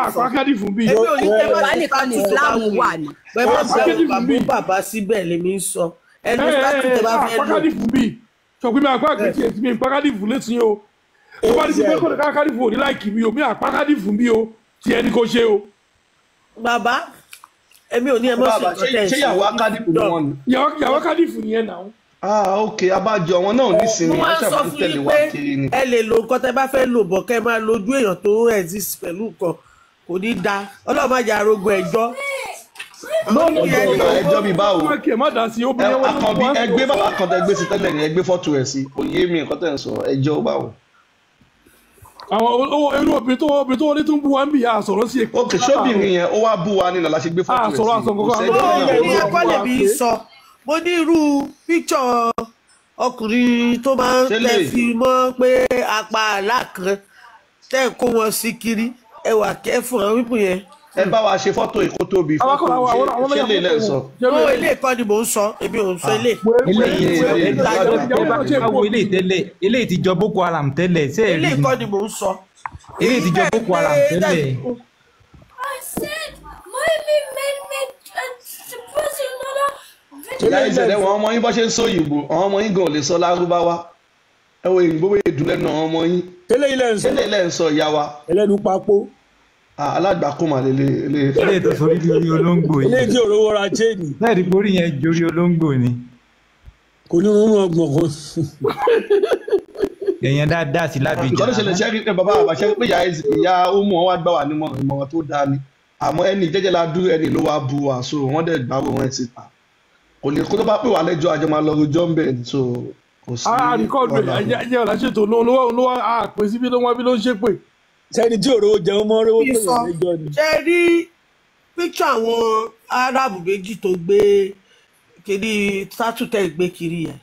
Àpá Kádìfù bí. Èmi ò ní tẹ́ bá Yorùbá ṣe nìkan ní statue tó bá Islam wù wà yín. ní. Bẹ́ẹ̀ má Àpá bẹ Kádìfù bàbá bí. bàbá síbẹ̀ lèmi ń sọ. Ẹnu statue tẹ́ bá Àpá fẹ́ lò. Kádìfù bí. Sọ pé mi àpá àgbẹ̀tì ẹ̀ tí mi àpá Kádìfù létí o. Tó bá ní pé kò ní ká Kádìfù ò ní láìkì mi o, mi àpá Kádìfù bí o, tí ẹni kò ṣe o. Bàbá èmi ò ní ẹ mọ̀ sí Bàbá nǹkan tẹ́ ẹ ṣé ṣe. ìyàwó akádìpù ni wọ́n ni. Ìyàwó Kádìfù nìyẹn náà. Ah ok, abájọ wọn náà Mo nísìnyí máa wọ́n ń sọ ṣàfihàn fún tẹ̀lé yín wa pé kiri ni. ẹ lè lo nǹkan tẹ́ bá fẹ́ lò bọ̀ kẹ́ máa lójú èèyàn tó exist pẹ̀lú nǹkan kò ní da. Ọlọ́run má jẹ́ arógun ẹjọ́. No, no, Kí ẹ no, lò no. Ẹjọ́ bíi báwo? Má kí ẹ má dá sí obìnrin wọn ló Àkànbí wá ẹ gbé bàbá kan tẹ gbé sí tẹ́lẹ̀ ni ẹ gbé fọ́tò ẹ̀ sí. Kò yé mi nǹkan tẹ̀ ń sọ ẹjọ́ báwo. Àwọn owó irú obìnrin tó wọlé tó ń bú wa ń bì á sọ̀rọ̀ sí èkó. Ok, ṣóbìnrin yẹn ó wá bú wa ní lọ́la ṣe gbé fọ́tò ẹ̀ sí. Sọ̀rọ̀ àsọ̀ Kò kankan. sẹ́jọ́ No, náà. èmi ẹ̀kọ́ lèmi ń sọ. Mo ní irú píkṣọ̀ ọkùnrin tó máa ń Ṣé tẹ́ lè? fi mọ́ pé apá àlá kan tẹ́ ń kó wọn sí kiri. Ẹ wà kẹ́fù àwọn wípù yẹn. Ẹ bá wa ṣe fọ́tò ìkó tóbi Àwọn fọ́tò akọ̀lá àwọn ṣé lè lẹ́ sọ. No, ilé ìkọ́ ni mò ń sọ, èmi ò ń sọ ilé. Eléyìí Eléyìí ẹ bá wo eléyìí tẹ́lẹ̀, eléyìí ti jọ Boko Haram tẹ́lẹ̀, ṣé ẹ Ilé rí ni? ìkọ́ ni mò ń sọ. Eléyìí ti Èyí jọ tẹ́ ń Boko Haram gbé tẹ́lẹ̀. I said, mommy made me supposing another Ìyá ìṣẹ̀lẹ̀ wọn ọmọ yín bọ́ ṣe ń sọ òyìnbó, àwọn ọmọ yín gan ò lè sọ lárúbáwá. Ẹ wo òyìnbó bóyá dùn lẹ́nu àwọn ọmọ yín. Tẹ́lẹ̀ ilẹ̀ ń sọ Ṣé lè lẹ́ ń sọ ìyá wa? ẹlẹ́nu papò. Ah, alágbàkúmà lélẹ̀ lélẹ̀. Eléyìí tó sorí bí orí olóńgbò Ilé yìí. tí òróró ra chain Bẹ́ẹ̀ ni orí yẹn jorí olóńgbò ni. kò ní rúnrún ọgbọ̀n kan. Èèyàn dáadáa sí lábìjà. Nǹkan tó ṣẹlẹ̀ ṣẹ́ rí bàbá àbá ṣẹ́ pé ìyá ọmọ wọn wá gbà wá nímọ̀ràn ìmọ̀ràn tó dáa ni. Àmọ́ ẹni jẹ́jẹ́ la dúró ẹni ló wá bu wa so wọ́n dẹ̀ gbà wọ́n ẹ̀ síta. Kò lè kó tó bá pè wá lẹ́jọ́ àjọ máa lọ rojọ́ ń bẹ̀ ni so kò sí Àríkọ́dù wàhálà. ẹ̀jẹ̀ ọ̀la ṣètò olówó àpè síbi ló ń wá bí ló ń ṣépè. Sẹ́ni tí òróró jẹun mọ́ rówó Kí pè sọ wọ́n lẹ́jọ́ ni. ṣe rí píkṣọ̀ àwọn arábù méjì tó gbé kiri statue tẹ́ gbé kiri yẹn.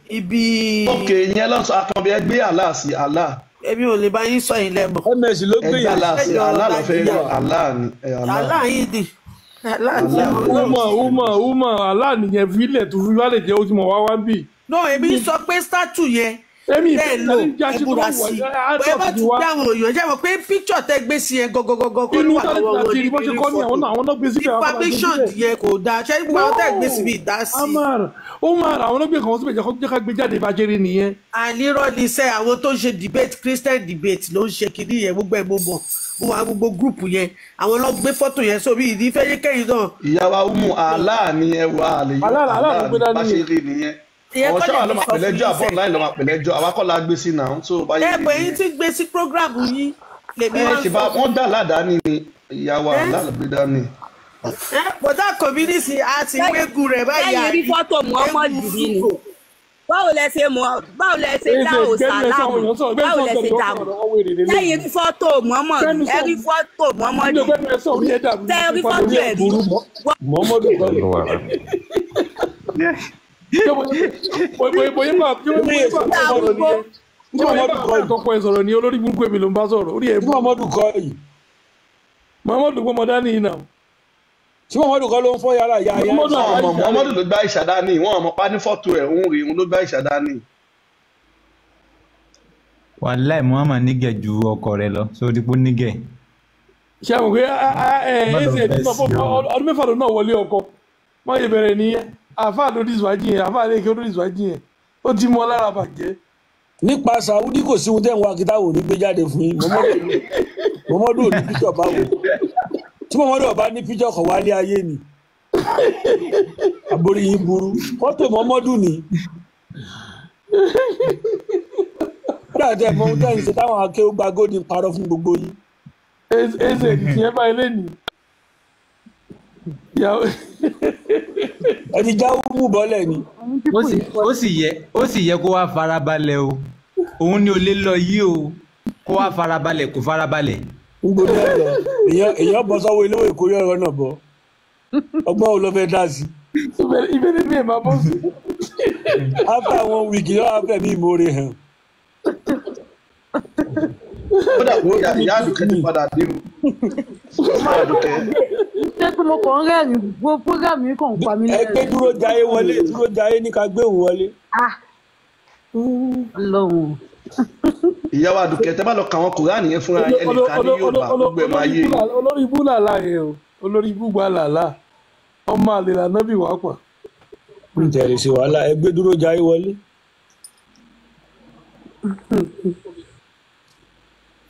Ibi Ok, ìyẹn ló ń sọ Àkànbí ẹ gbé àlá sí àlá. èmi ò lè bá yín sọ yín lẹ́mọ̀. MS ló Ẹ gbé gbé yẹn. àlá sí Ẹjọ́ àlá ló fẹ́ rí Nàìjíríà. àlá ni ẹ àlá. Àlá yìí ni. Àlá ni. Àlá. Umar àlá nìyẹn fílẹ̀ tó fi wálé jẹ́ ó ti mọ̀ wá wá ń bì. No, èmi sọ pé statue yẹn Èmi tẹ́ ẹ lò ìfẹ́ ẹ búra sí i. Ẹ bá tún gbé àwọn èèyàn jẹ́ mọ̀ pé píkṣọ̀ tẹ́ gbé sí yẹn gọ́gọ́gọ́gọ́ kọ́ ló Inú wà lọ́wọ́ tálẹ́tì wọn àti ní bó ṣe kọ́ ní àwọn náà àwọn náà gbé síbẹ̀ àwọn náà gbé Information síbẹ̀. yẹn kò dáa. Ṣé gbogbo àwọn tẹ́ gbé síbi ìdá sí i? Umar àwọn náà gbé kan síbẹ̀ jẹ́ ká gbé jáde bá jẹ́rìí nìyẹn. Ànírọ́ ni iṣẹ́ àwọn tó ń ṣe debate Christian debate ló ń ṣe kinní yẹn gbogbo ẹ̀ mo mọ̀ mo wà gbogbo group yẹn àwọn ló gbé fọ́tò yẹn sórí ìdí fẹ́yẹ́kẹ́yìn náà. Ìyá wa umu àlá ni ẹ wà àlè yìí Àlá àlá ló gbé ni dání bá ṣe yẹn. rí nìyẹn. Ìyẹn Àwọn kọ́ ṣáà ló lèmi máa sọ pè fún lẹ́jọ́ yín àbọ̀ sẹ́. online ló máa pè lẹ́jọ́ àwa kọ́ la gbé sí náà so bá Ẹ yẹ rí bọ̀ yín nìyẹn. tí ń gbé sí program yín lèmi Ẹ wá ń ṣe bá sọ fún wọ́n dà ládàáni ni ìyá wa ẹ àlá ló gbé dání. ẹ bọ̀dá community a ti wégun rẹ̀ báyìí Lẹ́yìn rí àrí fọ́tò Muhammad eégún rí ni. fúgò. Báwo lẹ ṣe mọ̀ báwo lẹ ṣe Èyí dá ṣe òòṣà gbẹ́nu ẹ sáwọn láàmú? èèyàn sọ̀rọ̀ gbẹ́nu Báwo lẹ sọ̀rọ̀ ṣe tó dá sọ̀rọ̀ mọ̀? lọ́wọ́ wèrè lélẹ́yìí. Lẹ́yìn rí fọ́tò Muhammad, Gbẹ́nu ẹ sọ̀rọ̀ rí fọ́tò Muhammad. nínú gbẹ́nu ẹ sọ̀rọ̀ orí ẹ dàrú Tẹ́ ẹ rí nípa fọ́tò lórí ẹ̀ ẹ̀ rí. Burú Muhammadu kọ́ lè. Bóyá bá Ilé bóyá bá Dá sọ̀rọ̀ arúgbó. nìyẹn. Tí Bóyá Muhammadu bá kọ́ yìí. tọkọ ẹ sọ̀rọ̀ ní olórí burúkú èmi ló ń bá sọ̀rọ̀ orí ẹ Tí burú. Muhammadu kọ́ yìí. Muhammadu gbọ́mọ dání yìí náà. Tí Muhammadu kọ́ ló ń fọ́ yàrá ìyá ìyá Muhammadu Aisha. Wọn mọ̀ Aisha Muhammadu ló gbá Aisha dání wọn mọ̀ pa ní fọ́tò ẹ̀ òun rèé òun ló gbá Aisha dání. Wàláì Muhammad nígẹ̀ ju ọkọ rẹ̀ lọ, sórí pé ó nígẹ̀. Ṣé àwọn pé Má lọ ẹsẹ̀ bẹ́ tí sí o. ọdún mẹ́fà ló náà wọlé ọkọ. Wọ́n yẹ bẹ̀rẹ̀ nìyẹn. Àfáà ló dìsùwájì yẹn, àfáà lè kí ó dìsùwájì yẹn. Ó ti mọ lára bàjẹ́. Nípa Saudi kò sí ohun tẹ́ ń wá kí táwọn ò ní gbé jáde fún yín. Muhammadu ò ní píṣọ̀ báwo. Tí Muhammadu ọba ní píṣọ̀ kọ̀ wálé ayé ni. Àborí yín burú. Fọ́tò Muhammadu ni. Kódà tẹ́ ẹ mọ ohun tẹ́ ń ṣe táwọn akéwùgbà góòdì ń parọ́ fún gbogbo yín. Ẹsẹ̀ tiẹ̀ báyìí lẹ́nìí. Ìyàwó Ẹ ti já mú bọ́lẹ̀ ni. Ó sì ó sì yẹ ó sì yẹ kó wá farabalẹ̀ o. Òun ni ò lè lọ yìí o. Kó wá farabalẹ̀ kó farabalẹ̀. Ń gbóná ẹ lọ. Èèyàn bọ́ sọ́wọ́ eléwé ìkórè ọ̀rọ̀ náà bọ́. Ọgbọ́n wo ló fẹ́ dá sí? Ìbéèrè mi ẹ̀ máa bọ́ sí. After one week, yóò wá fẹ̀mí ìmoore hàn. Kódà ìyá Àdùkẹ́ ti padà dé o. Ìyá Àdùkẹ́. Ṣé pé mo kàn ń rẹ́rìn-ín gbogbo program yìí kàn ń pa mí Ẹ gbé lẹ́rìn-ín. dúró jayé wọlé, dúró jayé ní ká gbé òun wọlé. Ah, Ọlọ́run. Ìyàwó Àdùkẹ́, tẹ́ bá lọ kà àwọn Kùránì yẹn fúnra yín, ẹ lè kà ní Yorùbá, gbogbo ẹ̀ máa yé yín. Olórí ibú làlá yẹn o, olórí ibú gba làlá, ọmọ àlè lànà bí wàá pọ̀. Ń tẹ̀lé sí wàhálà, ẹ gbé dúró jayé wọlé.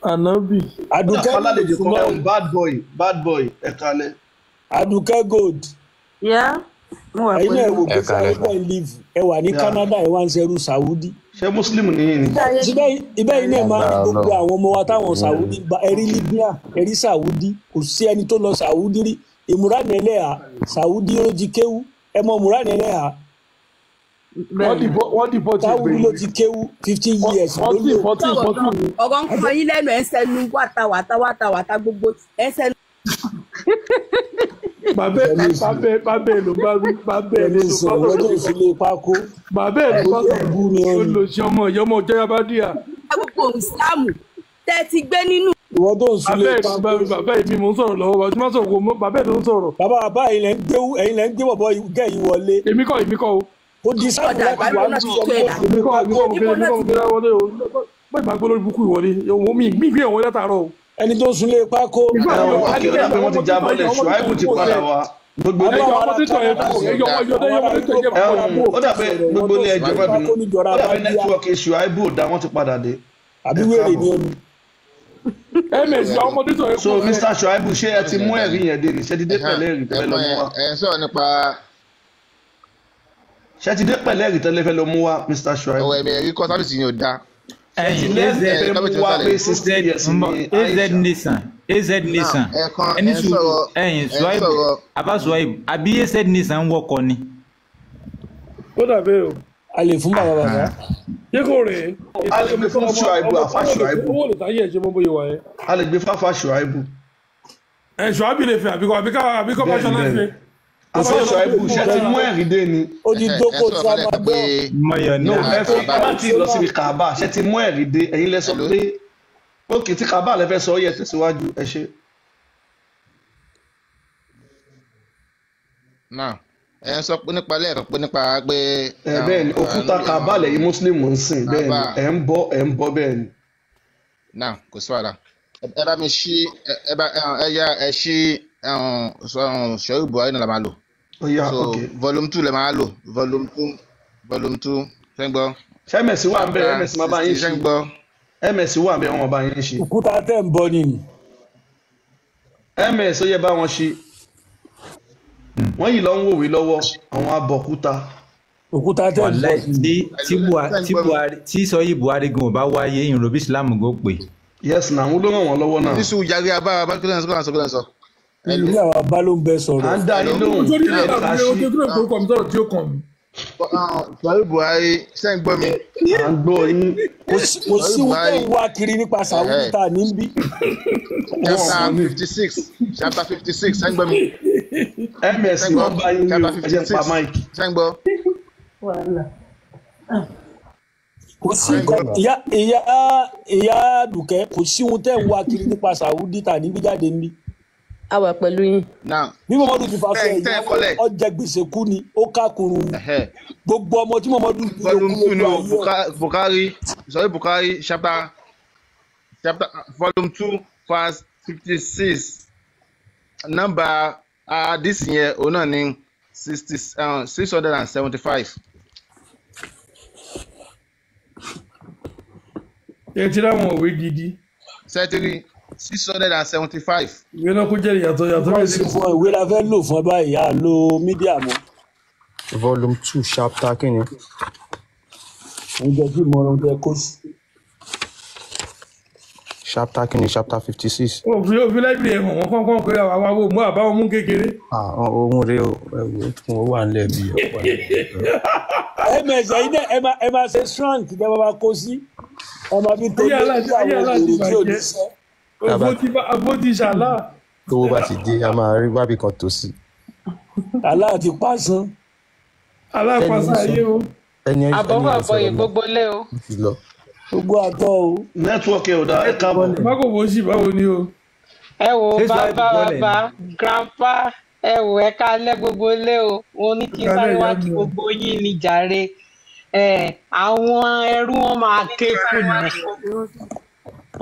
Ànábì. Àdùkẹ́ Alálejò gold kan súnmọ́ ẹ̀hún, bad boy, bad boy, ẹ kalẹ̀. Àdùkẹ́ gold. Yeah, mo wà Ẹ̀yin náà pẹ̀lú. wò Ẹ gbèsè kalẹ̀ ayé sà. tẹ̀ ń live, ẹ wà ní Yeah. Canada, ẹ wá ń ṣerú Saudi. Ṣé Muslim nìyí ni? Síbẹ̀ ibẹ̀ yìí náà máa ń rí Agbára gbogbo Ọlọ́run. àwọn ọmọ wa táwọn Saudi gba, ẹ rí Libya, ẹ rí Saudi, kò sí ẹni tó lọ Saudi rí. Ìmúra Ẹlẹ́hà, Saudi ló ti kéwú. Ẹ mọ Ìmúra Ẹlẹ́hà, Wọ́n bẹ́ẹ̀ni dìbò ti Saudi gbẹ̀yìn. ló ti kéwú, 15 years ló 14 lò. 14 Sọ̀rọ̀ gan, 14. ọ̀rọ̀ ń kan yín lẹ́nu, ẹ̀ ń sẹnu wàtà wàtà wàtà wàtà gbogbo ẹ̀ ń sẹnu. Bàbá Ẹni sùn, bàbá ẹ̀ ló bá wí, bàbá ẹ̀ ẹni ló sùn, bá ìwọ tó sọ̀rọ̀. ń sílé pákó, Bàbá ẹ̀ ló bá àbójú sọ̀rọ̀. ẹ̀bú ni ọ ni. Olùsí ọmọ ìyá ọmọ ọjọ́ yabadíà. Gbogbo ìsìláàmù tẹ́ ti gbé nínú Ìwọ tó ń Bàbá sílé ẹ̀ ló bá pákó. wí, bàbá ẹ̀ mi mò ń sọ̀rọ̀ lọ́wọ́, bàbá tí má sọ̀rọ̀ kò mọ́, bàbá ẹ̀ ló ń sọ̀rọ̀. Bàbá bàbá ẹ̀yin lẹ ń gbé, ẹ̀yin lẹ ń gbé bọ̀bọ̀ gẹ̀ yìí wọlé. Èmi kọ́, èmi kọ́ o. Kò di sáàbù ọ̀dà láti àgbáyé wà náà ní ti ọmọ tó ẹ̀dá. Èmi kọ́, èmi kọ́, mo Ibo kéré, èmi náà kọ́, mo ti kéré wọlé o. Bẹ́ẹ̀ máa gbé lórí búkú ìwọlé, òun mi gbé ìwọlé látàárọ̀ o. Ẹni tó ń sunlé pákó. Ìgbà Ẹ̀hún, mi ò ok, ó dà pé wọ́n ti já bọ́lẹ̀, Ṣùáìbù ti padà wá. Gbogbo Bàbá ilé Ẹjọ́ àwọn ọmọ ará títọ̀ yẹn Canada, kú, ẹjọ́ ọmọ ẹjọ́ àwọn ọmọ ará títọ̀ yẹn Europe kú. ẹ̀hún, ó dà pé sọ̀rọ̀, ìwọ gbogbo tó ń ilé ẹjọ́ sunlé má bínú. pákó níjọra Ó dà pé bá bíá. nẹ́tíwọ́ọ̀kì Ṣùáìbù ò dá, wọ́n ti padà dé. Àbí Ẹ wèrè ni káàbọ̀. ó ní. Ms ọmọ títọ̀ yẹn So kú. Mr. Ṣùáìbù, ṣé ẹ ti mú ẹ̀rí yẹn dé ni? Ṣé ti dé pẹ̀lẹ́ ẹ̀rí tẹ́lẹ̀ lọ mú wá? Ẹ ń sọ̀rọ̀ nípa Ṣé ti dé pẹ̀lẹ́ ẹ̀rí tẹ́lẹ̀ fẹ́ lọ mú wá, Mr. Ṣùáìbù? ọ̀rọ̀ ẹ̀mí ẹ̀rí kọ́ sábìsì yẹn ò dáa. Ṣé ti Ẹ̀yin lẹ́rìí az fẹ́ mú wá pé 16 years az ni az Aisha? Nation, az nation, Ẹ̀kan ẹni ẹ̀ ń sùúrù. sọ̀rọ̀ Ẹ̀yin ẹ̀ ń Suhaib, sọ̀rọ̀ Abba Suhaib, àbí az nation ń wọkọ̀ ni. Ó dàbẹ́ o. A lè fún bàbá bàbá. Ṣé kò rè é? A lè gbé fún Ṣùáìbù, àfa Ṣùáìbù. Owó lè táyé ẹ̀ ṣe mọ́ bóyá wà yẹn. A lè gbé fáfá Ṣùáìbù. Ẹ Ṣùábì lè fẹ́ àbíkọ́ àbíkọ́ àbíkọ́ Bẹ́ẹ̀ni, Fáṣọlá bẹ́ẹ̀ni. fẹ́. Àfa Ṣùáìbù, ṣé ti mú ẹ̀rí dé ni? Ó di ẹ̀ ń dókò sọ̀rọ̀ kan lẹ́ẹ̀kan pé tramadol. Mọ̀yọ̀ No, náà. ẹ fi ẹ má tí ì lọ síbi Kaaba, ṣé ti mú ẹ̀rí dé? Ẹ̀yin lẹ sọ Hello? pé ókè tí Kaaba lẹ fẹ́ sọ, ó yẹ tẹ̀síwájú, ẹ ṣé. Náà ẹ ń sọ pé nípa lẹ́ẹ̀kan pé nípa pé Ẹ bẹ́ẹ̀ ni, òkúta Kaaba lẹ̀yin Muslim ń sìn, bẹ́ẹ̀ ni, Kaaba. ẹ̀ ń bọ́, ẹ̀ ń bọ́ bẹ́ẹ̀ ni. Náà kò sí wàhálà. Ẹ bá mi ṣí, ẹ bá ẹ yá ẹ ṣí Ṣọ́yìn Buhari náà la máa lò. Ó yá, So ok. volume 2 lè máa lò, volume 2, volume 2, ṣé ń gbọ́? Ṣé MS wà ń bẹ̀? Chapter MS máa bá yín 60, ṣé ṣe. ń gbọ́? MS wà ń bẹ̀, wọ́n bá yín ṣe. Òkúta tẹ̀ ń bọ ni. MS ó yẹ bá wọn ṣe. Wọ́n yìí lọ ń wòwe lọ́wọ́ àwọn abọ̀kúta. Òkúta tẹ̀ ń bọ Wàláì ni. tí tí Hello, Buhari ṣé ń tí gbọ́ mi? Buhari tí sọyí Buhari gan ò bá wáyé, ìrìn òbí Islam gan pè. Yes, na àwọn ló ràn wọ́n lọ́wọ́ náà. Nísù yarí abára bá kílẹ̀ ń sọ kílẹ̀ ń sọ kílẹ̀ ń sọ. Hello, Ilé àwọn bá ló ń bẹ À sọ̀rọ̀. ń dá yín hello. lóhùn, Ojú kí orí lẹ ẹ̀ ní ká dàbí ṣí? ojú ojú orúkọ mi sọ̀rọ̀ tí ó kàn mí. Ṣọ́yìn Buhari, ṣé ń gbọ́ mi? À ń gbọ́ yín. Kò sí kò sí Ṣọ́yìn ohun tẹ̀ Buhari, ń wá kiri nípa Saudi ẹ̀hẹ́. tá a ní bí. Wọ́n Chapter mọ̀ ní. 56, chapter 56, ṣé ń gbọ́ mi? MS Ṣé ń gbọ́? wọ́n bá yín wí Chapter o, ẹ jẹ́ ń pa 56, mic. ṣé ń gbọ́? Wàhálà. Kò sí Ṣé ń gbọ́? nǹkan ìyá ìyá ìyá Àdùkẹ́, kò sí ohun tẹ̀ ń wá kiri nípa Saudi tá a ní bí jáde ń bí. A wà pẹ̀lú yín. Now, Bí Muhammadu ti fa tẹ́ fẹ́ tẹ́ ìyàwó kọ́lẹ̀. ọjà gbèsè kú ni ó kákùrù Ẹ̀hẹ́. gbogbo ọmọ tí Muhammadu bí ló Volume kú 2 lójú ni o, ayé ẹ̀. Bukhari, sorry, Bukhari, chapter volume 2, verse 56. Number this year, òun náà ni 60, 675. Ẹ ti ráwọn òwe gidi. Thirty 675. Ìwé náà kó jẹ́ ìyàtọ̀ yàtọ̀ Wọ́n bẹ́ẹ̀ sì sí. fún ọ, ìwé la fẹ́ lò fún ọ báyìí, à lo mídíà mọ́. Volume 2, chapter kínni? Oúnjẹ tí mo rán jẹ kó sí. Chapter kínni? Chapter 56. Òfin òfin láìpẹ́ ẹ̀ hàn wọ́n kọ́kọ́ pé àwọn àwọn òmù àbáwọn mú kékeré. Ah, ohun rèé o, ẹ wò ó tún ó wà nílẹ̀ bí ó wà nílẹ̀. Ms ẹ̀yin náà ẹ máa ṣe strong kí ẹ máa kó sí. Ẹ máa fi tó Ayé lé aláàtì sí ayé àwọn aláàtì èrò tí ò ní bàjẹ́. sẹ́. Tá a bá Òfò ti ṣàlá. tówó bá ti dé, a máa rí wábì kan tó sí. Aláàtì pàṣán. Ẹni Alápàṣà ń sọ ayé o. ẹni ẹni Àbọ̀wọ̀ yẹn àbọ̀yè sọ̀rọ̀ lọ, gbogbo lé o. ó ti lọ. Gbogbo àtọ o. Nẹ́tíwọ́ọ̀kì ẹ̀ ò dá, ẹ káàbọ̀. Mákò bó sì báwo ni o. Ẹ wo Ṣé Suhaib bàbá bọ́lẹ̀ ni? bàbá grandpa, ẹ wò ẹ kálẹ́ gbogbo lé o. Mo ní kí n Kálẹ̀ sáré ìyá wá kí mi o. gbogbo yín ní jàre. Ẹ àwọn ẹrú wọn máa ké kù ni.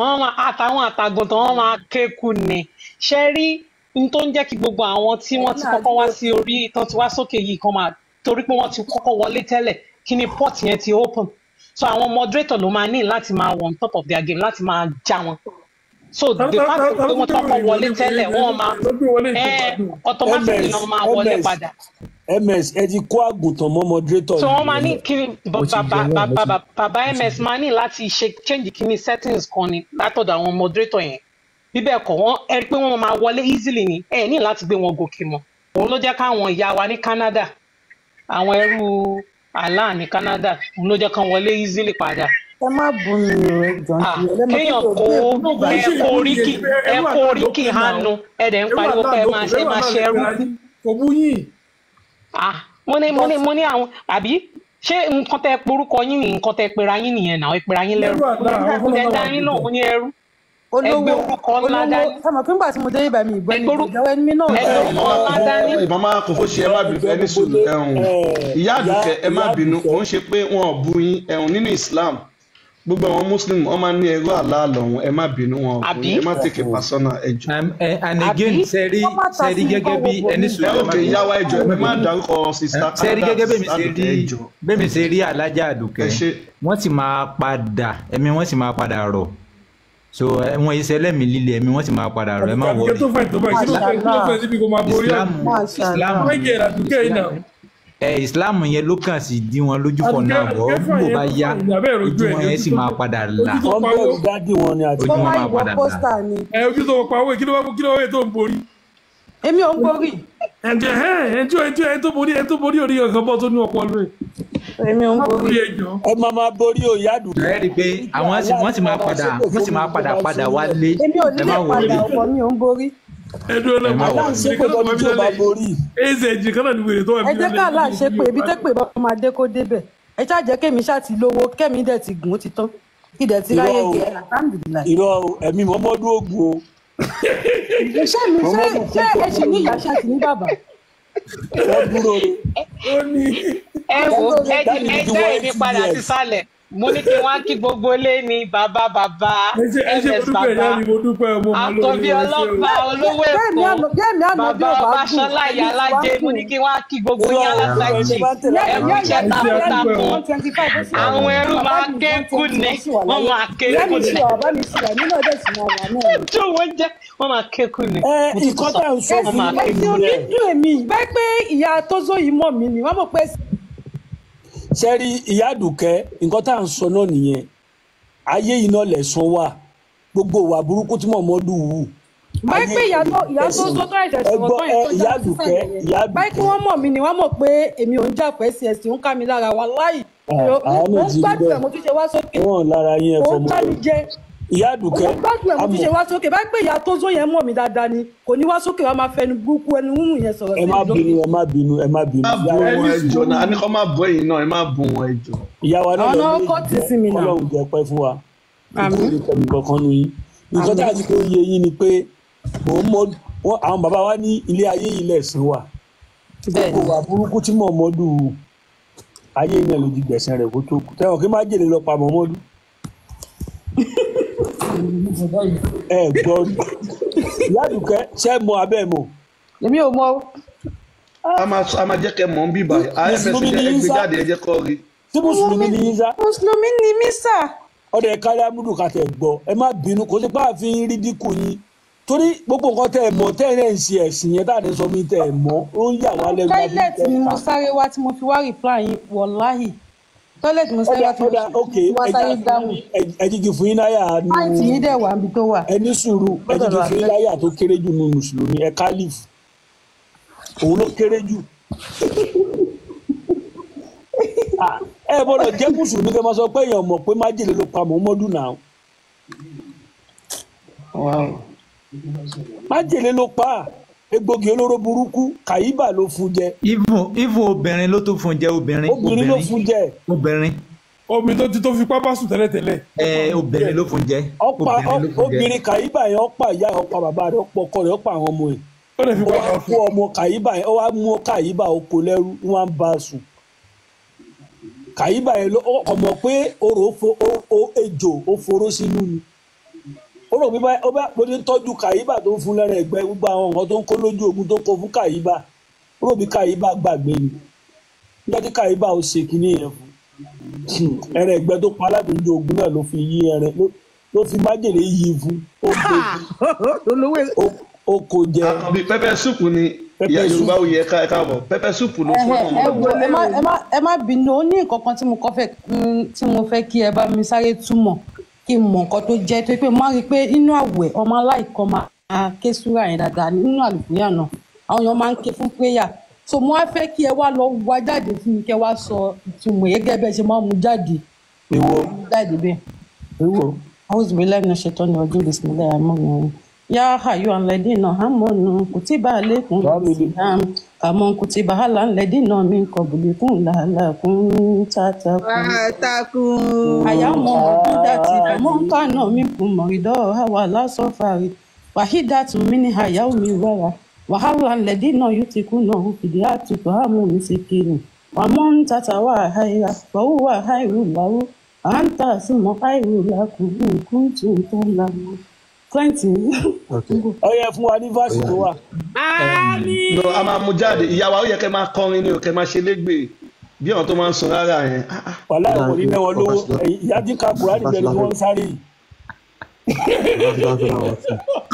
Wọ́n máa àtàwọn àtàgùntàn wọ́n máa kéku ni. Ṣé rí n tó ń jẹ́ kí gbogbo àwọn tí wọ́n ti kọ́kọ́ wá sí orí tán ti wá sókè yìí kan máa torí pé wọ́n ti kọ́kọ́ wọlé tẹ́lẹ̀ kí ni port yẹn ti open. So àwọn moderator ló máa ní láti máa wọ on top of their game láti máa já wọn. So the fact pé wọ́n ti kọ́kọ́ wọlé tẹ́lẹ̀ wọ́n máa automatically ms náà máa wọlé ms padà. Ms ẹ ti kó àgùntàn mọ́ moderator So wọ́n máa ní nìyẹn. kí Mo ti bàbá yọ wọn, mo ti bàbá bàbá ms máa ní láti ṣe change kíní settings kan ni látọ̀dọ̀ àwọn moderator yẹn. Bí bẹ́ẹ̀ kọ́ wọ́n ẹ rí pé wọ́n máa wọlé easily ni, ẹ ní láti gbé wọn gòkè mọ́. Òun ló jẹ́ káwọn ìyá wa ní Canada, àwọn ẹrú Allah ní Canada, òun ló jẹ́ kán wọlé easily padà. Ẹ má bú mi o, ẹ jọ̀ọ́, Ah, nítorí ọlọ́mọ kéèyàn tó kó gbé ebú No, bíbá kò ń ẹ ṣe kó ìyá oríkì yìí ẹ ẹrú kó àlá ló oríkì pè náà. hánu, ẹ dẹ̀ ń Ẹrú pariwo àlá pé ẹ ló máa pè ṣe ẹ ẹrú máa àlá ṣe lè ẹrú pera kú. yín. Kò bú yín. Ah, mo ní mo but ní mo ní àwọn àbí ṣé nǹkan tẹ porúkọ yín ni nǹkan tẹ pera yín nìyẹn náà, ẹ pera yín Ẹrú lẹ́rú. àlá àwọn Mo dẹ̀ fọlọ́lá dá wà yín lóhùn, gbogbo. mo ní ẹrú. Ẹ gbé olówó orúkọ ńlá olówó dání. ẹ mọ̀ pé ńgbà tí mo dé ibà mi ìgbọ́ Ẹ ni gbórú ìjọba ẹni mi náà ẹ jẹ́ gbórúkọ ńlá dání. Màmá kò fó ṣe ẹ má ẹ bínú jọ̀ọ́ ẹ ní gbogbo sùúrù lé ẹ̀hún ẹ ìyá ìyá àdùkẹ́ ẹ má ìyá bínú àdùkẹ́ kò ń ṣe pé wọn ò bú yín ẹ̀hún nínú Islam gbogbo àwọn Muslim wọn máa ń ní ẹrú àlá lọ́hùn ẹ má bínú wọn ò bú Àbí yín ẹ má take it personal ẹ jọ̀ọ́. And again àbí sẹ́rí wọ́n má ta sẹ́rí sí mi gẹ́gẹ́ kọ́ bí wo bò ẹni mí. Ẹ sùúrù ẹ má òkè bínú ìyá wa ẹ jọ̀ọ́ ẹ má ẹ má bínú dárúkọ sista sẹ́rí Canada gẹ́gẹ́ sista Àdùkẹ́ ẹ jọ̀ọ́ bẹ́mi ṣe rí alájà ẹ àdùkẹ́ ṣe. wọ́n sì máa padà ẹ̀mí wọ́n sì máa padà rọ̀ so wọn iṣẹ́ lẹ́mìí líle ẹ̀mí wọ́n sì máa padà rọ̀ ẹ má Àdùkẹ́ wọrí. tó fẹ́ tó báyìí kí ló fẹ́ kí ló fẹ́ síbi kó máa borí Islam àdùkẹ́. Mashallah. Islam Méjì àdùkẹ́ yìí náà. ẹ Islam yẹn ló kàn sí dí wọn lójú for Àdùkẹ́ now bọ́ Àdùkẹ́ fún bó àyẹ̀ bá tó yá fún àyẹ̀ abẹ́ ìrojú ojú ẹ̀ wọn ní yẹn ojú sì tó máa padà ojú là tó wọ́n pawó. bẹ̀rù dádì wọn ni àti ojú Kó wọn má máa ìwọ padà là. pósítà ni. Ẹ ojú tó pawó kí ló wá kí ló wá tó ń borí. Èmi ò ń borí. Ẹ̀jẹ̀ ẹ̀ ẹ̀jẹ̀ ẹ̀jẹ̀ ẹ̀ tó borí ẹ̀ tó borí orí ọ̀kan bọ́ tó ní ọpọlọ ẹ̀. Èmi ò ń borí. Orí ẹjọ́. ẹ máa máa borí o ìyá àdùkẹ́ Ẹ rí i pé àwọn sì àlá wọ́n ti sì máa máa máa padà ṣépè wọ́n fún sì mi máa tó padà bá padà ṣe ń wálé bẹ̀. Èmi ò ní ẹ lè má padà wọrí ọ̀pọ̀ mi ò ń borí. Ẹdùn ẹ ọlọ́mọ má àlá ń wọrí. ṣépè nìkan tó fẹ́ni wà mí tí ò bá lálẹ́ borí. yìí. Az kan náà ni wèrè tó wà Ẹ mí jẹ́ lálẹ́ ká yìí. là ṣe pé ibi tẹ́pẹ̀ bá máa dé kó débẹ̀. Ẹ ṣáà jẹ́ kémi ṣáà ti lówó kẹ́mi dẹ̀ ti gùn ó ti tán. Kí dẹ̀ ti Irọ́ ráyè o jẹ́ alhamdulilayi. irọ́ o ẹ̀mí Muhammadu ogun o Ṣé mi ṣé Muhammadu ṣé kú ẹ ṣì ní ìyá ṣáà ti ní bàbá? wọ́n dúró re Ó ní ẹ Ẹ wo lóore. ẹ dáàdì mi ẹ ti dá wọ èmi eighty padà years sísàlẹ̀. Mo ní kí wọ́n á kí gbogbo ilé ní bàbá bàbá ẹ ṣe mo ms dúpẹ́ ìyá bàbá mi mo dúpẹ́ mo mọ lórí àkànbí ẹ ṣe o. ọlọ́ba olówó Bẹ́ẹ̀mi èkó àná bẹ́ẹ̀mi àná bí bàbá ò bá gùn ọbaṣọlá ẹ̀mí ìyá tí wàá alájẹ mo gùn. ní kí wọ́n á kí gbogbo irọ́ yín o ẹni aláṣájì bá ń tẹ̀lé ẹ Ìyá kú ìyá iṣẹ́ ìyá mi Ẹ ṣe ìyá mi adúpẹ́ o. takuntakun 125 ó sì wà àwọn láyé. ẹrú Bàbá máa mi ké one kú twenty ni wọ́n sì wà wọ́n láyé. máa ké Ìyá kú mi sì ni wà bàbá mi sì wà èmi náà dẹ̀ sì máa wà náà ni. tó wọ́n jẹ́ wọ́n máa ké kú ni ẹ mo tún tún nǹkan sọ tá à ń sọ wọ́n fún máa yín ké Ẹ̀sìn kú ni. nìyẹn òní dùn èmi bẹ́ẹ̀ pé ìyá Tózó yìí mọ̀ mí ni wọ́n mọ̀ pé sẹ́rí ìyá àdùkẹ́ nǹkan tá à ń sọ náà nìyẹn ayé iná lẹ̀sán wà gbogbo ìwà burúkú tí Muhammadu wù báyìí ayé pé ìyá iná tó ìyá tó lẹ̀sán tó tó ẹ̀jẹ̀ ẹ sọ̀rọ̀ gbọ́ tán ẹ yẹn tó ìyá já àdùkẹ́ sísàlẹ̀ yẹn ìyá báyìí pé àdùkẹ́ wọ́n mọ̀ mí ni wọ́n mọ̀ pé èmi ò ń jà fẹ́ sí ẹ̀sìn ń ká mi lára wa láì àwọn mo náà ń ti rí gbádùn bẹ́ẹ̀ ẹ̀ mo tún ṣe wá sókè wọn lára yín ẹ mo ń fọmọ bá mi rẹ jẹ ìyá mo àdùkẹ́ ń gbádùn ẹ̀ mo tún àmọ́ ṣe wá sókè báyìí pé ìyá tó zó yẹn mọ̀ mí dáadáa ni kò ní wá sókè wá máa fẹnu burúkú ẹnu rúrùn yẹn sọ̀rọ̀ ẹ sí má mi lókè. bínú ẹ má bínú ẹ má bínú Má ìyá bú wa Ẹ wọn ní ẹ jọ̀ọ́ sùúrù. náà a ní kó má bú ẹ̀yin náà ẹ má bú wọn ẹ jọ̀ọ́. ìyá wa náà Àwọn lọ náà ní kọ́ tì jẹ́ sí mi náà. kọ́lọ́hún jẹ́ pẹ́ fún wa ikú Àmín. ò ní tẹ̀mí kankan nu yín nǹkan tá Àmín. a ti kó yé yín ni pé mò ń mọ wọn àwọn bàbá wa ní ilé ayé yìí lẹ̀sìn wà Bẹ́ẹ̀ gbogbo ni. ìwà burúkú tí Muhammadu wù ayé náà ló di gbẹ̀sẹ̀ rẹ̀ kó tó kú tẹ́wọ̀n kí má jèlé lọ pa Muhammadu ẹ gbọ́ rí ìyá àdùkẹ́ ṣẹ́ mọ abẹ́ mọ̀ Èmi ò mọ̀ o. A máa a máa jẹ́ kẹ́ mọ̀ ń bíbà AMS mùsùlùmí jẹ́ ni ẹ yín gbé sá jáde ẹ jẹ́ kó rí. tí mùsùlùmí ni yín sá Mùsùlùmí ni mí sà. ọdẹ kárí amúdù kàtẹ gbọ́ ẹ má bínú kó sí pé àfin rí dínkù yín torí gbogbo nǹkan tẹ́ ẹ mọ̀ tẹ́ ẹ náà ń ṣe ẹ̀sìn yẹn tá à ní sọ mí tẹ́ ẹ mọ̀ ó ń yà wá lẹ́nu láti Toilet tẹ́ ni ẹ mo kà. sáré wá tí mo fi wá reply yín wọ̀láhì. Toilet mo sáré ọ̀dà wá tí mo ọ̀dà fi ok wá ẹja sáré dáhùn. ẹ jíjí fún yín láyà nù Àǹtí mi dẹ̀ wà níbi tó wà. ẹ ní sùúrù ẹ Gbọ́dọ̀ jíjí lọ fún yín àbẹ́. láyà tó kéré jù nù mùsùlùmí ẹ kálíf òun ló kéré jù. Ah, ẹ gbọ́dọ̀ jẹ́ mùsùlùmí kẹ́ máa sọ pé èèyàn mọ̀ pé májèlé ló pa Muhammadu náà májèlé ló pa á. Egbògi olóró burúkú kàyíbà ló fún jẹ Even obìnrin ló tún fún jẹ obìnrin obìnrin ló obìnrin fún jẹ obìnrin Omi tó ti tó fipá bá sùn tẹ́lẹ̀tẹ́lẹ̀. ẹ obìnrin ló fún jẹ ọ̀pá obìnrin ló fún jẹ. obìnrin kàyíbà yẹn ọ̀pá ìyá ẹ̀, ọ̀pá bàbá rẹ̀ ọ̀pá ọkọ rẹ̀ ọ̀pá àwọn ọmọ ẹ̀ Ó lè ó fipá wá bá kó sùn. ọmọ kàyíbà yẹn ó wá mú kàyíbà oko lẹ́rú ní wọ́n á bá a sùn kàyíbà yẹn ló ọmọ pé orò fo ó ejò ó foró sínú ni Ó rò pé ó bá bó ti ń tọ́jú Kàyíbà tó ń fún lẹ́rẹ̀ ẹ̀gbẹ́ gbogbo àwọn nǹkan tó ń kó lójú ogun tó kó fún Kàyíbà, ó rò bí Kàyíbà gbàgbé ni. Nígbà tí Kàyíbà ó ṣe kinní yẹn fún ẹrẹ ẹ̀gbẹ́ tó pa aládùúgbò ogun náà ló fi yí ẹrẹ ló fi májèlé yí fún, ó gbé fún, ó kó jẹ. Àkànbí pẹpẹ súpù ni ìyá Yorùbá ò yẹ ká káàbọ̀, pẹpẹ súpù ló fún ẹ ọmọ. wo, ẹ má bínú, ó ní nǹkan kan tí mo kọ́ fẹ́ tí mo fẹ́ kí ẹ bá mi sáré túmọ̀ kí n mọ̀ nǹkan tó jẹ́, tó pé mo máa rí i pé inú àwẹ̀ ọmọ aláìkọ́ máa ké súrà yẹn dáadáa nínú àlùfíà náà, àwọn èèyàn máa ń ké fún prayer, so mo wá fẹ́ kí ẹ wá lọ wá jáde fún mi, kẹ́ wá sọ ìtumọ̀ yẹn gẹ́gẹ́ bẹ́ẹ̀ ṣe máa mú jáde. Ìwọ jáde bẹ́ẹ̀. Ìwọ. A'udhu billahi minash shaitani rajim, bismillahir rahmanir rahim. Ya ayyuhal ladina amanu kutiba alaykum siyam kama kutiba alal ladina min qablikum la'allakum tattaqun. Ayyaman ma'dudati faman kana minkum maridan aw ala safarin faiddatun min ayyamin ukhra wa 'alal ladina yutiqunahu fidyatun ta'amu miskin wa man tatawwa'a khayran fahuwa khayrun lahu wa an tasumu khayrun lakum in kuntum ta'lamun. Twenty. Ó yẹ fún wa ní fásitì tó wà. No, a máa mú jáde. Ìyá wa, ó yẹ kẹ́ máa kọrin ni o, kẹ́ máa ṣe légbè bí àwọn tó máa ń sun rárá yẹn. Wàhálà ìwọ̀n ní mẹ́wọ̀n lówó, ìyá tí ka Kùránì bẹ̀rẹ̀ ni wọ́n ń sáré yìí.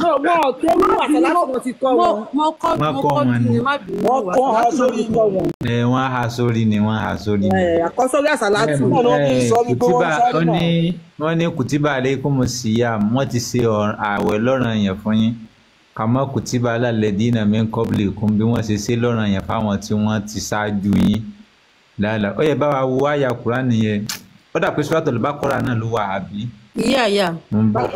Wọn ò kéwú, àsàlátù wọn ti kọ́ wọn. Mo kọ́ Wọ́n mo kọ́ kọ́ wọn ni ni. má bínú. Wọ́n kọ́ ha sórí kọ́ wọn. Ẹ wọ́n há sórí ni, wọ́n há sórí ni. Àkọ́sórí àsàlátù. Náà ni wọ́n fi sọ wípé wọ́n Kùtìbà ń sáré ó náà. ní wọ́n ní kùtìbà alaykumu siyam, wọ́n ti ṣe ààwẹ̀ lọ́ranyàn fún yín, kàmọ́ kùtìbà alal ladina min qablikum, bí wọ́n ṣe ṣe lọ́ranyàn fáwọn tí wọ́n ti ṣáájú yín lálẹ́. Ó yẹ bá wa wo àyà Kùránì yẹn, ó dà pé Suratul Baqara náà ló wà àbí? Ìyá. Mo ń bọ̀.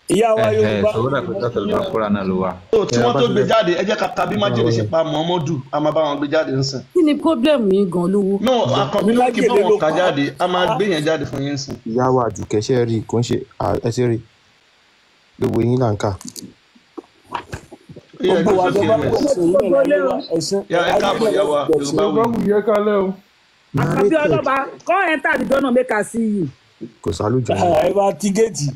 Ìyá wa Ẹ̀hẹ̀, Yorùbá. sọ ó dà pé Suratul Baqara náà ló wà. So tí wọ́n tó gbé jáde, ẹ jẹ́ ká ka bí májèlé ṣe pa Muhammadu, a máa bá wọn gbé jáde nsìn. Kí ni problem yín gan lówó? No, Àkànbí ló kí bá wọn kà jáde, a máa gbé yẹn jáde fún yín nsìn. Ìyá wa Àdùkẹ́, ṣe rí i kò ń ṣe ẹ ṣe rí i gbogbo yín là ń kà. Ó yẹ Gbogbo gbé wa tó sókè bá ms. gbẹ̀sẹ̀ yín náà láyé wa ẹ̀sìn Ya ẹ ayé káàbọ̀ náà ìyá wa gbẹ̀sẹ̀. Yorùbá Yorùbá wuyì. wù yẹ kálẹ̀ o. Àkànbí Narrated. ọlọ́ba, come enter the door now make I see you. Kò sálùjọ náà. Ẹ bá ti géètì.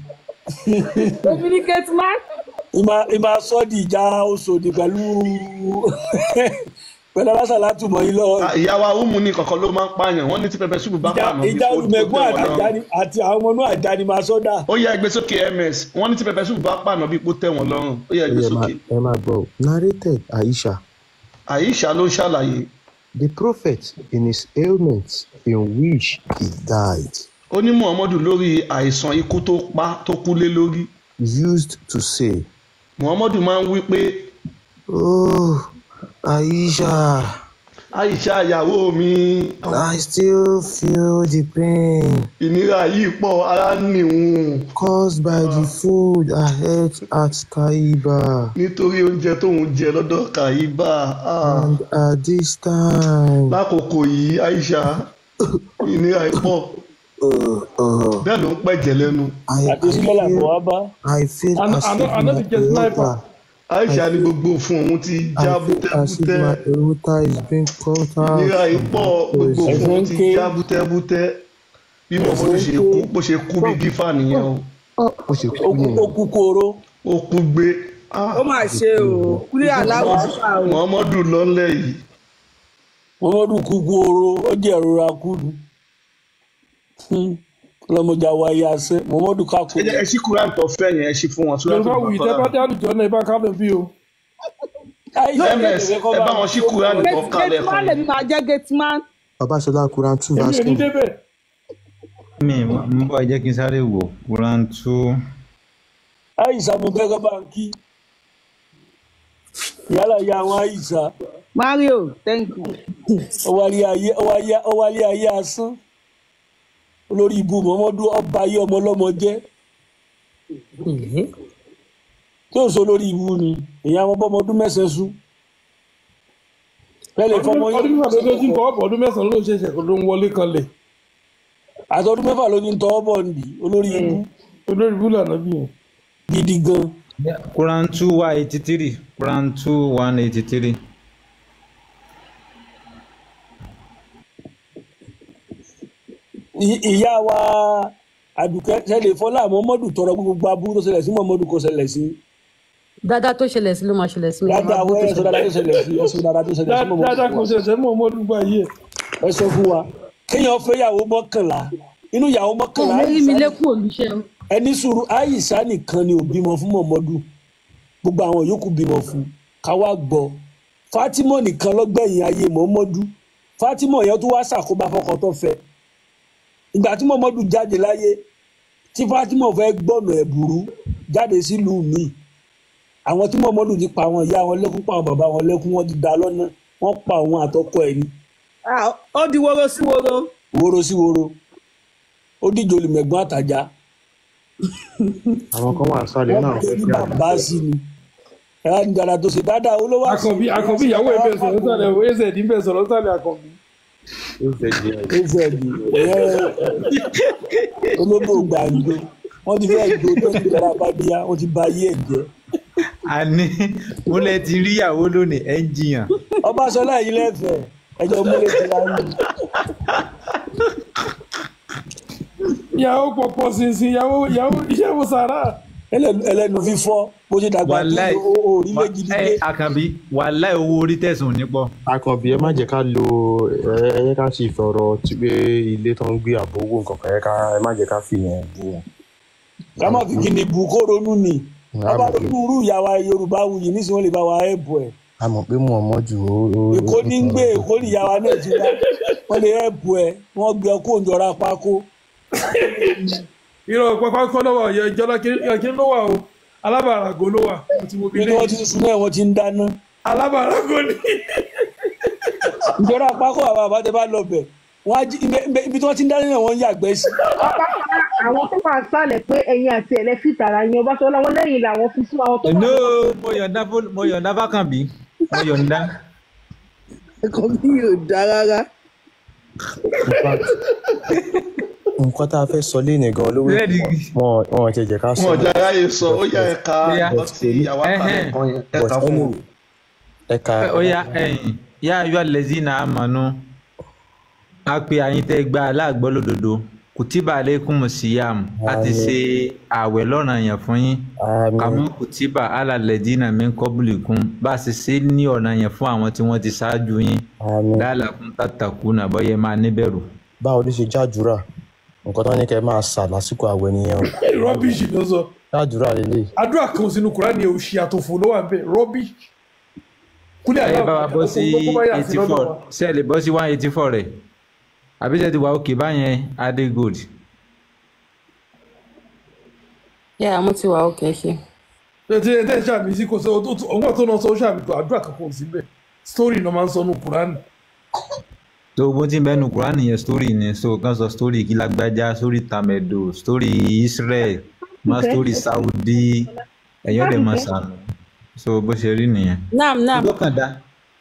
Èmi ní gate man. Ìmà sọ di ìjà Oṣòdì pẹ̀lú pẹ̀lú alásàlátù mọ́ yín lọ́wọ́. Ah, ìyá wa Umu ní kọ̀ọ̀kan ló máa ń pààyàn, wọ́n ní tí pẹpẹ súpù bá Ìjà pààyàn bí ìjà ó tó olùmẹ̀gbọ́n tẹ̀ wọ́n lọ́rùn. àti àwọn ọmọ náà àjáni máa sọ́dà. Ó yẹ ẹgbẹ́ sókè ms, wọ́n ní tí pẹpẹ súpù bá pààyàn bí ó tẹ̀ wọ́n lọ́rùn. Ó yẹ Ó ẹgbẹ́ yẹ sókè. ẹ máa gbọ́ o. Narrated Aisha. Aisha ló ń ṣàlàyé. The prophet in his ailment in which he died Ó ní Muhammadu lórí àìsàn ikú tó pa tó kú lé lórí. used to say, Muhammadu máa ń wí pé "Oh, Aisha, Aisha ìyàwó mi, I still feel the pain ìnira yìí pọ̀, ara ń nìhun caused by the food I ate at Taiba. Nítorí oúnjẹ tóun jẹ lọ́dọ̀ Kàyíbà. Ah, And at this time, lákòókò yìí Aisha, ìnira yìí pọ̀, bẹ́ẹ̀ ló ń pẹ̀jẹ̀ lẹ́nu. I, Àti I sílẹ̀ làbọ̀ feel wá bá. I feel as if Àná my ti jẹ sniper. aorta Aisha I ní feel gbogbo fún òun ti I já feel as if bútẹ́bútẹ́. my aorta is being cut out Ìnira yìí from pọ̀, my gbogbo chest." fún Ẹ̀sìn òun ń ti ké. já bútẹ́bútẹ́. Bí Ẹ̀sìn Muhammadu ń ṣe ké. kú, bó ṣe kú bí gífà nìyẹn o. Bó ṣe Ó kú kú nìyẹn. ó kú kóró. Ó kú gbé. Ah, Ó mà ṣe o, kúlẹ̀ aláwọ̀ fà o. Muhammadu lọ́lẹ̀ yìí. Muhammadu kú kóró, ó jẹ́ ìrora kú ni. Lọ́mọdé àwa ayé asẹ́, Muhammadu ká Ẹ kóró. jẹ́ ẹ ṣí Quran tó fẹ́ yẹn, ẹ ṣí fún wọn Suratul Yorùbá wù tẹ́ bá Baqara. dé àlùjọ náà ẹ bá kálẹ̀ bí o. Aisha ms, tẹ̀lé kọ́ ẹ bá bá wọn ṣí Quran tó kà Gate lẹ́ẹ̀kan man yẹn. lèmi máa jẹ́ gate man. Babasola, Quran 2 Èmi verse ò ní 10. débẹ̀. Mi ń bọ̀, ẹ jẹ́ kí n sáré wò Quran 2. Aisha mo fẹ́ kọ́ bá ń kí. Yálà ya àwọn Aisha. Mario, thank you. Ó wá lé ayé asán. Olórí ibu Muhammadu ọba ayé ọmọ ọlọ́mọ jẹ́. Tí ò sọ lórí ibu ni, èyí àwọn ọmọ ọdún 9 sùn. Bẹ́ẹ̀ lè fọmọ Ọdún yín 6 ló ti ń kọ́ ọ̀pọ̀, ọdún 9 ló ṣẹ̀ṣẹ̀ ló ń wọlé kanlẹ̀. Àtọdún 6 ló ní tọwọ́ bọ̀ nìyí, olórí ibu Olórí ibú lànà bí yẹn. gidi gan. Quran 2 183, Quran 2 183. Ìyá wa Àdùkẹ́ ṣẹlẹ̀ fọlá Muhammadu tọrọ gbogbo aburú tó ṣẹlẹ̀ sí Muhammadu kò ṣẹlẹ̀ sí. Dáadáa tó ṣẹlẹ̀ sí ló máa ṣẹlẹ̀ sí mi. Dáadáa Aburú wọ́n tó ẹ sọ ṣẹlẹ̀. dáadáa tó ṣẹlẹ̀ sí, ẹ sọ dáadáa tó ṣẹlẹ̀ sí Muhammadu Dáadáa fún kò wa. ṣẹ̀ṣẹ̀ mọ̀ ọmọdún gbà yìí ẹ̀. Ẹ sọ fún wa kéèyàn fẹ́ yàwó 11, inú yàwó 11 Ẹ rí mi Àìsà lẹ́kùn olùṣẹ́ o. ẹni sùúrù, Àìsà nìkan ni ò bímọ fún Muhammadu, gbogbo àwọn yòókù bímọ fún. Káwá gbọ́, Fatima nìkan lọ́gbẹ̀yìn ayé Muhammadu. Fatima yẹn tó wá ṣàkóbá fọkọ tó fẹ́. Ìgbà tí Muhammadu jáde láyé, tí Fatima fẹ́ gbọ́nà ẹ̀bùrú jáde sílùú mi, àwọn tí Muhammadu ti pa àwọn ìyá wọn lẹ́kún, pa àwọn bàbá wọn lẹ́kún, wọ́n ti dá lọ́nà, wọ́n pa òun àtọkọ ẹ̀ ni. Ah, ó di woro sí woro. Woro sí woro, ó díje olùmẹ̀gbọ́n àtàjà. Àwọn kan wà sálẹ̀ Wọ́n náà pè fẹ́ ní fi bàbá Àdùkẹ́. sí ni ẹ̀rọ ní dáadáa tó ṣe dáadáa olówó àṣì Àkànbí Àkànbí ìyàwó ẹ̀ bẹ̀ sọ̀rọ̀ sálẹ̀ o, AZ ń bẹ̀ sọ̀rọ̀ sálẹ̀ Àkànbí. Az ìyẹn olóbò gbàǹjo, wọ́n ti fẹ́ gbó tó ti dára bá bíyá, wọ́n ti ba ayé ẹ̀ jẹ́. Àní mo lẹ ti rí ìyàwó lónìí, ẹ ń jiyàn. Ọbaṣọlá yìí lẹ́fẹ̀ẹ́ ẹjọ́ múlẹ̀ ti ra yín. Ìyàwó pọ̀pọ̀ ṣinṣin, ìyàwó ìyàwó ìyàwó sàrà. Ẹlẹ́nu fífọ́ bó ṣe dàgbà tó Wàláì orílẹ̀ gidi ẹ gbé. Àkànbí, wàláì owó orí tẹ̀sán ò ní pọ̀. Àkànbí, ẹ má jẹ́ ká lo ẹ jẹ́ ká sì fọ̀rọ̀ tí pé ilé tó ń gbé àbò owó nǹkan kan, ẹ ká ẹ má jẹ́ ká fi yẹn bú wọn. Ká má fi kíni bù kó ronú ni. A Ọba mọ̀ pé ronú irú ìyá wa Yorùbá wuyì nísìnyí, wọ́n lè bá wa ẹ̀bù ẹ̀. A mọ̀ pé Muhammadu ó Èkó ní ń gbé, tọrọ Èkó ní ìyá wa náà ti wá, wọ́n lè ẹ̀bù ẹ̀, wọ́n gbé ọkọ̀ òǹjọ́ra pákó. Irọ́ pápá kọ́ lọ́wọ́ ọ̀yọ́ ìjọba kí ló wà o, alábàáràgò ló wà, mo ti wo bí Ibi tí ilé wọ́n ti yìí. ń sun náà wọ́n ti ń dáná. Alábàáràgò ni. Ìjọra pákó àwọn àbájá bá lọ bẹ̀ wọ́n á jí ibi tí wọ́n ti ń dáná náà wọ́n ń yàgbẹ́ sí. Àwọn tó wà sálẹ̀ pé ẹ̀yin àti ẹ̀lẹ́ fìtàrà yín Ọbaṣọlá wọn lẹ́yìn làwọn fi sún àwọn tó wà No, lókè. mo yọ̀ǹda fún mo yọ̀ǹda fákànbí, mo yọ̀ǹda. Àkànbí yóò dá rárá. In fact, nǹkan tá a fẹ́ sọ lénìí gan lówó Bẹ́ẹ̀ni wọn wọn ti jẹ́ ká sọ Wọn ò náà jẹ́ aráyè sọ, ó yá ẹ̀ka bóyá nǹkan but tí kò ní ìyàwó àtàlẹ̀ ẹhẹ́n kan yẹn but ẹ̀ka fún wọn. anyway ẹ̀ka ó yá ẹ̀yìn yá ayọ́ lẹ́sìn àmọ́nú a pe àyín tẹ́ gba aláàgbọ́ lódodo kùtìbà aleikum siyam, a ti àmín ṣe ààwẹ̀ lọ́ranyàn fún yín, àmín kàmú kùtìbà alàlẹ́dínà min qablikum, bá a ṣe ṣe ní ọ̀ranyàn fún àwọn tí wọ́n ti ṣáájú yín, àmín. la'allakum tattaquna, bọ́yẹ máa níbẹ̀rù. Báwo ló ṣe jàdúrà nǹkan tó ní kẹ́ máa sà lásìkò àwẹ̀ nìyẹn o? Rọ́bìṣì ló sọ. Jàdúrà lélẹ̀. Àdúrà kan sínú Kùránì, òṣì àtòfò ló wà bẹ́ẹ̀, rọ́bìṣì. Kúlẹ̀ Ẹ bá wa aláwọ̀ bọ́ sí kó bá yà sí eighty lọ́dọ̀ four wa. ṣé ẹ lè bọ́ sí 184 rẹ̀ àbí ṣe ti wà òkè báyẹn, Adégold? Yeah, mo ti wà òkè ṣe. Ṣé ẹ tẹ́ ṣàmì sí kò sọ òun àti ọ̀nà sọ ṣàmì tó àdúrà kankan ò sí bẹ́ẹ̀. Story ló máa ń sọ nù Kùránì. Tó bó ti ń bẹ́nu Kúránì yẹn, story ni. So kàn sọ story kí lágbájá, story tàmẹ̀dò, story Israel má Àdùkẹ́ story Saudi, ẹ̀yọ́ dẹ̀ máa Àdùkẹ́ sànù. So bó ṣe rí nìyẹn. Naam naam.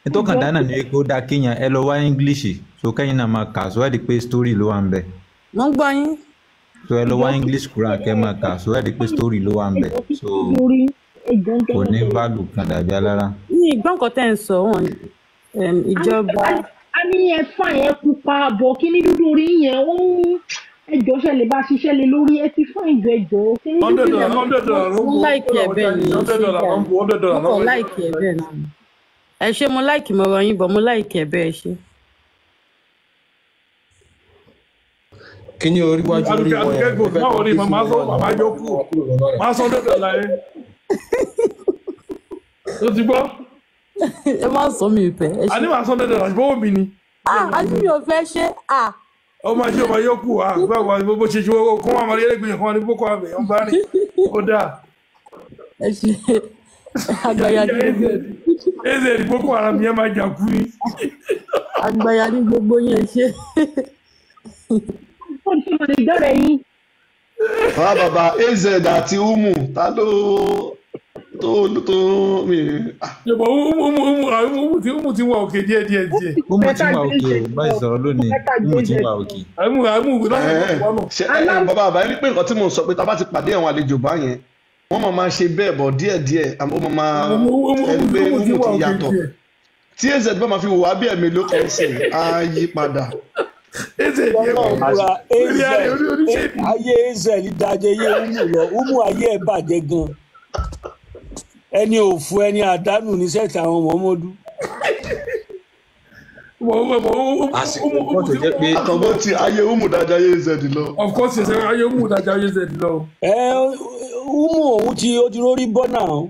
Nítòkàn dá náà ni pé ó dáa kéèyàn ẹ lọ wá English, so kẹ́yìn náà máa kà, so ẹ di pé story ló wà ń bẹ̀. Mo ń gbọ́ yín. So ẹ lọ wá English Quran kẹ́ máa kà, so ẹ di pé story ló wà ń bẹ̀. Ẹjọ́ So lórí ẹjọ́ ń kò ní tẹ́lẹ̀. value kan dàbí alára. Ní ìgbọ́n nǹkan tẹ́ ń sọ wọn ìjọba. A ní ẹ fà yẹn pupa bọ̀ kí ní dúdú orí yẹn ó ń ẹjọ́ ṣẹlẹ̀ bá ṣiṣẹ́ lé lórí ẹ ti fún ìjọ ẹjọ́ kí ní Hundred dúdú dollar, yẹn. $100 ló ń Mo bo láìkì ẹ̀ bẹ́ẹ̀ ni, ẹ ṣe $100 ló ń bo $100 Mo ló kàn ń bo. láìkì ẹ̀ bẹ́ẹ̀ náà. Ẹ ṣé, mo láìkì mọ̀rọ̀ yín bọ̀, mo láìkì ẹ̀ bẹ́ẹ̀, ẹ ṣé. Kí ni orí wájú orí Àdùkẹ́ wọn Àdùkẹ́ yẹn gold mo fẹ́ má kó wọlé gbé sí màmá mi sọ lọ́nà màmá yọ kú wọn kúrò lọ́nà rẹ̀. má sọ $100 yẹn. Ó ti gbọ́. Ẹ má sọ mi ìfẹ́, ẹ ṣé. Àní màá sọ $100 ṣùgbọ́n òbí ni. Ah, àní mi ò fẹ́ ṣe. Ah, Ó máa ṣe ọmọ yókù àgbà bó ṣe ṣe owó kó wọn máa rí ẹlẹgbẹ̀yìn kan ní Boko Haram èèyàn bá rìn ó dáa. Ẹ ṣé. Àgbàyà ní gbogbo. Az Boko Haram yẹn máa jà kú ni. Àgbàyà ní gbogbo yín, ẹ ṣé. Ó ti mọ̀ lè dọ́rẹ̀ yín. Bàbá bàbá Az àti Umu ta ló tó tó mi. Ṣùgbọ́n umu umu umu ti umu ti wà òkè díẹ̀ díẹ̀ díẹ̀. Umu ti wà òkè o, báyìí sọ̀rọ̀ lónìí, Umu ti wà òkè. Àmú àmú lásìkò wà náà. Ṣe ẹ bàbá bàbá ẹni pé nǹkan tí mò ń sọ pé tá a bá ti pàdé àwọn àlejò báyẹn wọ́n máa máa ṣe bẹ́ẹ̀ bọ̀ díẹ̀ díẹ̀, àmọ́ ó máa máa Umu umu ẹni pé umu ti Umu wà ti òkè yàtọ̀ díẹ̀. tí Az bá máa fi wò wá bí ẹ̀mí ló kàn sí á yí padà. Az yẹn Ọlọ́run búra orí ààrẹ orí oníṣègùn. Ayé az dájẹ́ yé umu lọ, umu ayé ẹ̀ bàjẹ́ gan. Ẹni òfu ẹni àdánù ní sẹ́ẹ̀tì àwọn Muhammadu. Àsìkò pọ̀ tó jẹ́ pé Àkànbó ti ayé umu dájà ayé az lọ. Of course ṣe ayé umu dájà ayé az lọ. Ẹ umu òun ti ó ti rórí bọ́ náà.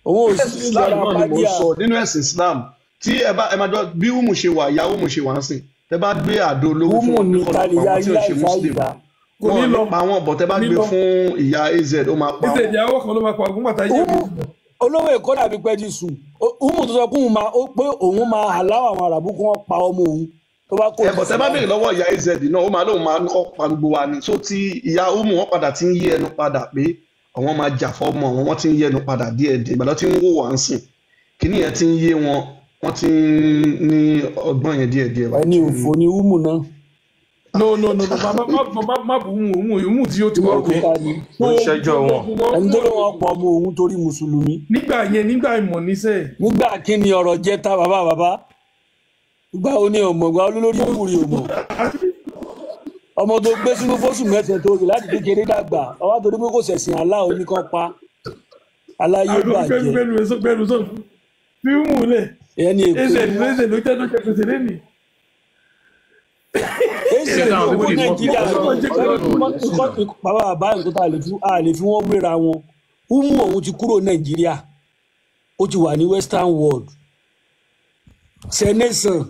Òun ò sí Ẹ̀sìn Islam ìjọba náà ni mò ń pàdíà. sọ, nínú ẹ̀sìn Islam tí ẹ bá ẹ máa gbọ́ bí umu ṣe wà, ìyá umu ṣe wà ń sìn, tẹ bá gbé àdó olówó fún Umu wọn pé ní kọ́ lọ pa tàlíyá àwọn tí ò ilá ṣe muslim, ìfáyìdá. Kò wọn ní ò ní lọ, pa wọn, bọ̀ tẹ bá ní gbé lọ. fún ìyá az ó máa pa Az wọn. ìyàwó kan ló máa pa ogun pàtàkì yé mi. Umu olówó Èkó dàbí pé ti sùn. Umu tó sọ pé òun máa ó pé òun máa aláwọ̀ àwọn àràbù kí wọ́n pa ọmọ òun tó bá kó Ẹ ní bọ̀ tẹ bá Islam. béèrè lọ́wọ́ ìyá az náà, ó máa lóun máa ń kọ́ pa gbogbo wa ni. So tí ìyá umu wọn padà ti ń yí ẹnu padà pé àwọn máa jà fọ́mọ àwọn, wọ́n ti ń yí ẹnu padà díẹ̀ díẹ̀, ìgbà tó ti ń wò wá ń sìn kíní yẹn ti ń yé wọn, wọ́n ti ń ní ọgbọ́n yẹn díẹ̀ díẹ̀ báyìí. Ẹni òfò ni umu náà. No no no no, má má má má bù umu umu umu tí ó ti wá Umu òkè. ta ni. Ó ń ṣẹ́jọ́ wọn. Ẹni tó ló wọn pa ọmọ òun torí mùsùlùmí. Nígbà yẹn, nígbà ìmọ̀ níṣẹ́. Nígbà kí ni ọ̀rọ̀ jẹ́ ta bàbá bàbá? Ìgbà wo ni ọmọ ìgbà olólórí ìwúrí ọmọ? Ọmọ tó gbé sínú fóṣù mẹ́sàn-án tó rí láti kékeré dàgbà, ọwọ́ torí pé kò ṣẹ̀sìn Allah oníkan pa. Aláyé Àgọ́ bàjẹ́. gbẹnu gbẹnu gbẹnu sọ fi umu lẹ̀. Ẹni èkó Az ni wọ́n. Az ló jẹ́ tó jẹ gbèsè lẹ́nìí. Az Ṣé táwọn owó pípọ̀ yìí mọ̀ pé Nàìjíríà Ọlọ́run ò ní Ọlọ́run ò ní ṣìnà? bàbá bàbá nǹkan tá a lè fi wọ́n wéra wọn. Umu òun ti kúrò Nàìjíríà, ó ti wà ní Western world. Sẹ́nẹ̀sàn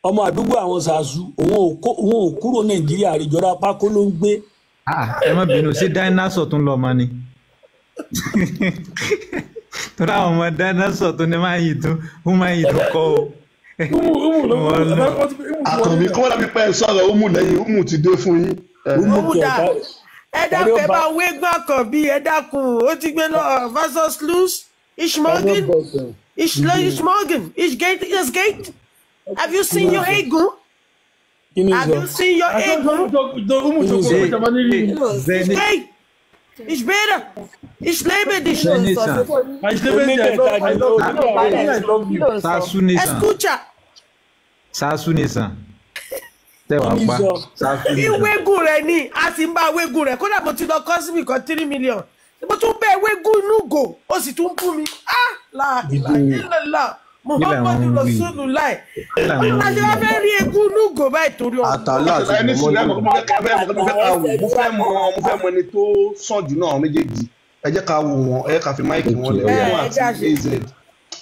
ọmọ àdúgbò àwọn Sàásù, òun ò kúrò Nàìjíríà, àríjọra pákó ló ń gbé. Ah, ẹ má bínú, sí dinosaur tún lọ ọmọ ni? Torí àwọn ọmọ dinosaur tó ní máa yìí tún ó máa yìí tún kọ́ o. Umu umu ló Wọ́n lọ. wọ́n ti umu ti wọlé. Àkànbí kọ́ dàbí pé ẹ sọ̀rọ̀ umu lẹ́yìn umu ti dé fún yín. Umu Umu kẹ̀ dà, ẹ tàbí dákun, ó ẹ bá bá wégbọn Àkànbí, ẹ dákun, ó ti gbé lọ versus lose ich tàbí ó morgen bọ̀sẹ̀. ich ich morgen ich geht es geht. Have you Kí seen ni your sọ? egun? Kí ni Have sọ? you seen your Àti egun? umu Kí tó ni kọ́ sọ? Ṣé ọmọ ìjọba nílì ni. Kí ló ń sọ? Ich Zeni geht ich werde ich lebe dich. Kí ló ń sọ? Zenison Ṣé kò ní I love you, I Oníbẹ̀ta ni love you, oníbẹ̀rẹ̀. I love kí you. ló ń sọ? Sasu Nisan Escucha, Sasu Nisan tẹwàá Kí ni pa sọ? Sasu Nisan. ìwégun rẹ ni a sì ń bá wégun rẹ, kódà mo ti lọ kọ́ síbi kan 3 million, mo tún bẹ́ẹ̀ wégun inú gò, ó sì tún bú mi. Ah, Dìde. láìláìlá Kí làwọn Muhammadu ń wí? Rasulullah, Kí làwọn báwo la ń ṣe wá wí? fẹ́ rí egun inú gò báyìí torí ọ̀hún? Àtàlà àti Ẹni sùn Muhammadu. lẹ́mọ̀, mo fẹ́ ká mo fẹ́ ká wò, mo fẹ́ mọ ẹni tó sàn jù náà àwọn méjèèjì. Ẹ jẹ́ ká wò wọ́n, ẹ jẹ́ ká fi máìkì wọn Okay, lẹ̀, ẹ umu ẹ àti jẹ́ àṣe az,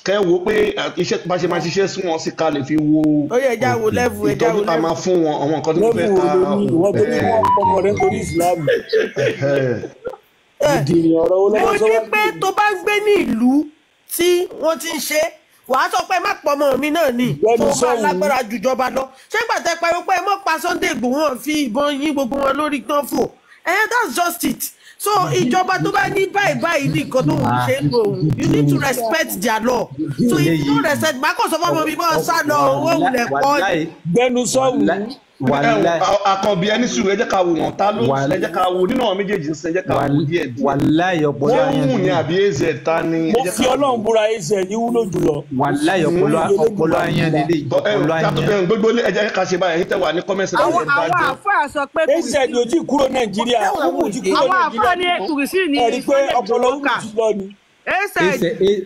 kẹ́ wo pé iṣẹ́ bá ṣe máa ṣiṣẹ́ sí wọn sí ká lè fi wo ó yẹ ẹja wo okay. level, ẹja ìtọ́jú wo tá a level. máa fún wọn, àwọn nǹkan tí mo fẹ́ Lẹ́bù wo ká ló ní ìwọ tó ní ẹ wọ́n pọmọ rẹ nítorí Ìsìlámù? ẹ Ẹ, Dìdìrì ọ̀rọ̀ wo mo lọ́wọ́ sọ ní wá pé tó bá ń gbé ní ìlú tí wọ́n ti ń ṣe, wàá sọ pé má pọ̀ ọmọ mi náà ni, Gbẹ́nu tó máa sọ̀hún. lágbára jùjọba lọ. Ṣé gbàtẹ́ pariwo pé ẹ mọ́ pa Sunday Igboho, wọn fi ìbọn yín gbogbo wọn lórí tán fò? Eh, that's just it. So ìjọba tó bá ní báyìí báyìí ní nǹkan tó ń ṣe é lò, you need to respect their law. So if you don't respect, má kàn sọ fún ọmọ mi bọ́ sá lọ, owó wulẹ̀ pọ̀ ni. Wàláì Gbẹ́nu sọ̀hún. wàláì Àkànbí, ẹni sùn, ẹ jẹ́ ká wò wọ́n, ta ló ẹ jẹ́ ká wò nínú àwọn méjèèjì ń sìn, ẹ jẹ́ ká wò díẹ̀ díẹ̀. Wàláì ọpọlọ Ṣé ayan umu ni ni. àbí az ta ni? Ẹ Mo jẹ́ fi ká wò. Ọlọ́run búra, az ní wúlò jùlọ. Wàláì ọpọlọ ọpọlọ ayan lélẹ̀, ọpọlọ ayan. Gbogbo ilé, ẹ jẹ́ ká ṣe báyìí, ẹ̀yin tẹ́ wà ní comment section, Àwọn ẹ àwọn dájọ́. àáfàá sọ pé Az kùrìsì ò tí kúrò Nàìjíríà, umu ti kúrò àwọn Nàìjíríà. àáfàá ní kùrìsì ní Ẹ rí i pé Sunday ọpọlọ Igboho umu kà. ti lọ ni. Az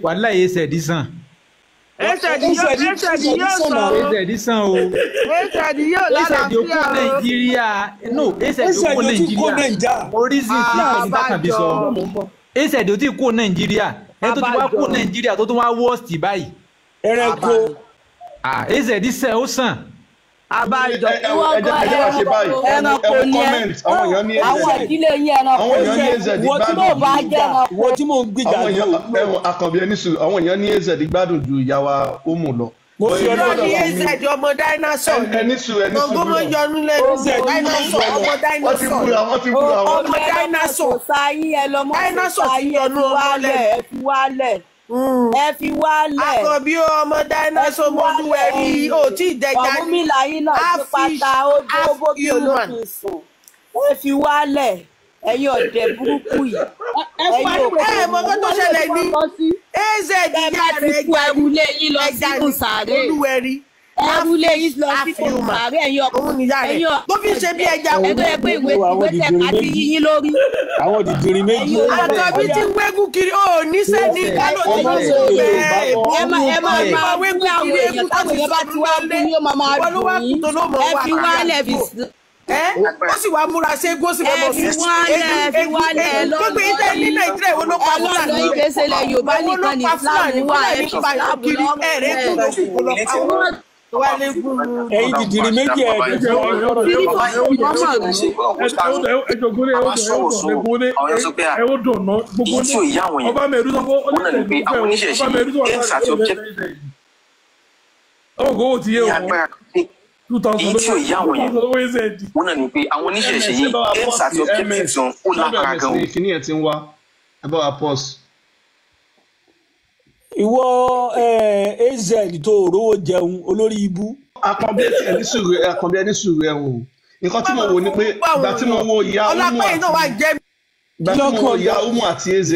Wàláì az sàn. Az yóò Az yóò sọ o. Az sàn o. Az yóò Az ò kó lálàáfíà o. Nàìjíríà, no, az Az ò kó ò tí kó Nàìjíríà. Nàìjà. Orísìí tí Tàkàbí sọ, Àbájọ az ò tí kó Nàìjíríà, ẹ tó ti wá kó Àbájọ Nàìjíríà tó tún wá worst báyìí. Ẹranko. Ah, az sàn, ó sàn. Àbájọ Ẹ ìwọ ẹ jẹ́ gan ẹ jẹ́ ká ṣe báyìí, ẹ wo ẹ ẹranko wo ni ẹ. comment, àwọn èèyàn ní az, Àwọn ìdílé yín ẹranko àwọn èèyàn ni ní ẹ. az Ìwọ tí Tó mò ń bá jẹ́ gbìjà, ẹranko ìwọ tí mò ń gbìjà àwọn ni èèyàn ò wúlò. ẹwọn Àkànbí, ẹni sùn, àwọn èèyàn ní az gbádùn ju ìyá wa umu lọ. Mo Bọ́ fi èmi Irọ́ Ọlọ́run ni, lọ́dọ̀ az ọmọ dinosaur mi ni. ẹni sùn, ẹni Gbọ̀ngàn sùn mọ́ yọnu lẹ́nu Az wúlò dinosaur, jùlọ. ọmọ wọ́n ti dinosaur búra, wọ́n ti búra wọn. ọmọ ọmọ ẹranko kò dinosaur, sáyín ẹ lọ mọ́ kò dinosaur ti sáyín, ẹ yọnu fi ọmọ wálẹ̀, lẹ́nu. ẹ fi wálẹ̀, ẹ fi wálẹ̀, Àkànbí ọmọ ẹ fi dinosaur wálẹ̀. mọ́lúwẹ̀rí ò tí ì dẹja ní Ọ̀rúnmìlà yín náà half gbé fish pátá ó dé ó half bóbi human. olókùn sùn. Ẹ fi wálẹ̀, ẹ̀yin ọ̀dẹ̀ burúkú yìí, Ẹ fún wa ẹ̀yin níwèé Ẹ mọ nǹkan òpònú. tó ṣẹlẹ̀ ní kọ́ sí. az Tẹ́ ìyá bá ti rẹ̀ kú ẹja ẹrù ni, lé yín lọ ẹja sínú ni sàárè. olúwẹ̀rí. Ẹrú lé yín lọ sí Half human. ààrẹ ẹ̀yin ọkọ Òun nìyá rẹ̀ ẹ̀yin tó fi ń ṣe bí ẹja. Ẹgbẹ́ ẹ pé ìwé Àwọn ìwé tẹ̀ dìdìrín ká sí méjì. yín lórí. Àwọn dìdìrín méjì. Ẹ̀yin Àkànbí tí ń wégún kiri ó níṣẹ́ ní Kánò tí Ẹ wọ́n sọ bẹ́ẹ̀. ẹ máa Ó máa wégún bú àwọn kiri èèyàn eégún tó táwọn ti èèyàn bá ti wá bú yín ó máa máa Wọ́n ló wá dùn yín. kú tó ló mọ̀ Ẹ wá fi wálẹ̀ fi ẹ ó sì wá múra sí eégún ó sì ẹ fẹ́ mọ̀ fi sí wálẹ̀ ẹ fi wálẹ̀ ẹ lọ gbogbo ilé ní Nàìjíríà ìwọ ló pa ẹ lọ Fúlàní lọ ìgbésẹ̀ ilẹ̀ Yorùbá Èwo ló nìkan ní pa Islam Fúlàní wà ẹ Fúlàní fi pa Islam kiri lọ́rùn ẹ̀rẹ́ ẹ̀. kú ló kú kó lọ pa wọ́n wá lẹ́gùn. Ẹ̀yin dìdìrín méjì ẹ̀ Ọba mẹ́rin sọ fún ọba mẹ́rin sọ fún ọkọ̀ owó ti yé o 2000 Èyí tí ò yá àwọn yẹn owó ẹsẹ̀ di. wọn náà ni pé àwọn oníṣẹ̀ṣe yìí aims àti objectives wọn ó lágbára gan o. Kìíní ẹ̀ ti ń wá, ẹ bá wa pause. Ìwọ AZ tó rówó jẹun olórí ibú. Àkànbí ẹ ní sùúrù, Àkànbí ẹ ní sùúrù ẹ wò. Nǹkan tí mo wò ni pé ìgbà tí mo wo ìyá Umu Ọlápẹ́ yìí náà wà jẹ́ ìgbà tí mo wo ìyá Umu àti AZ,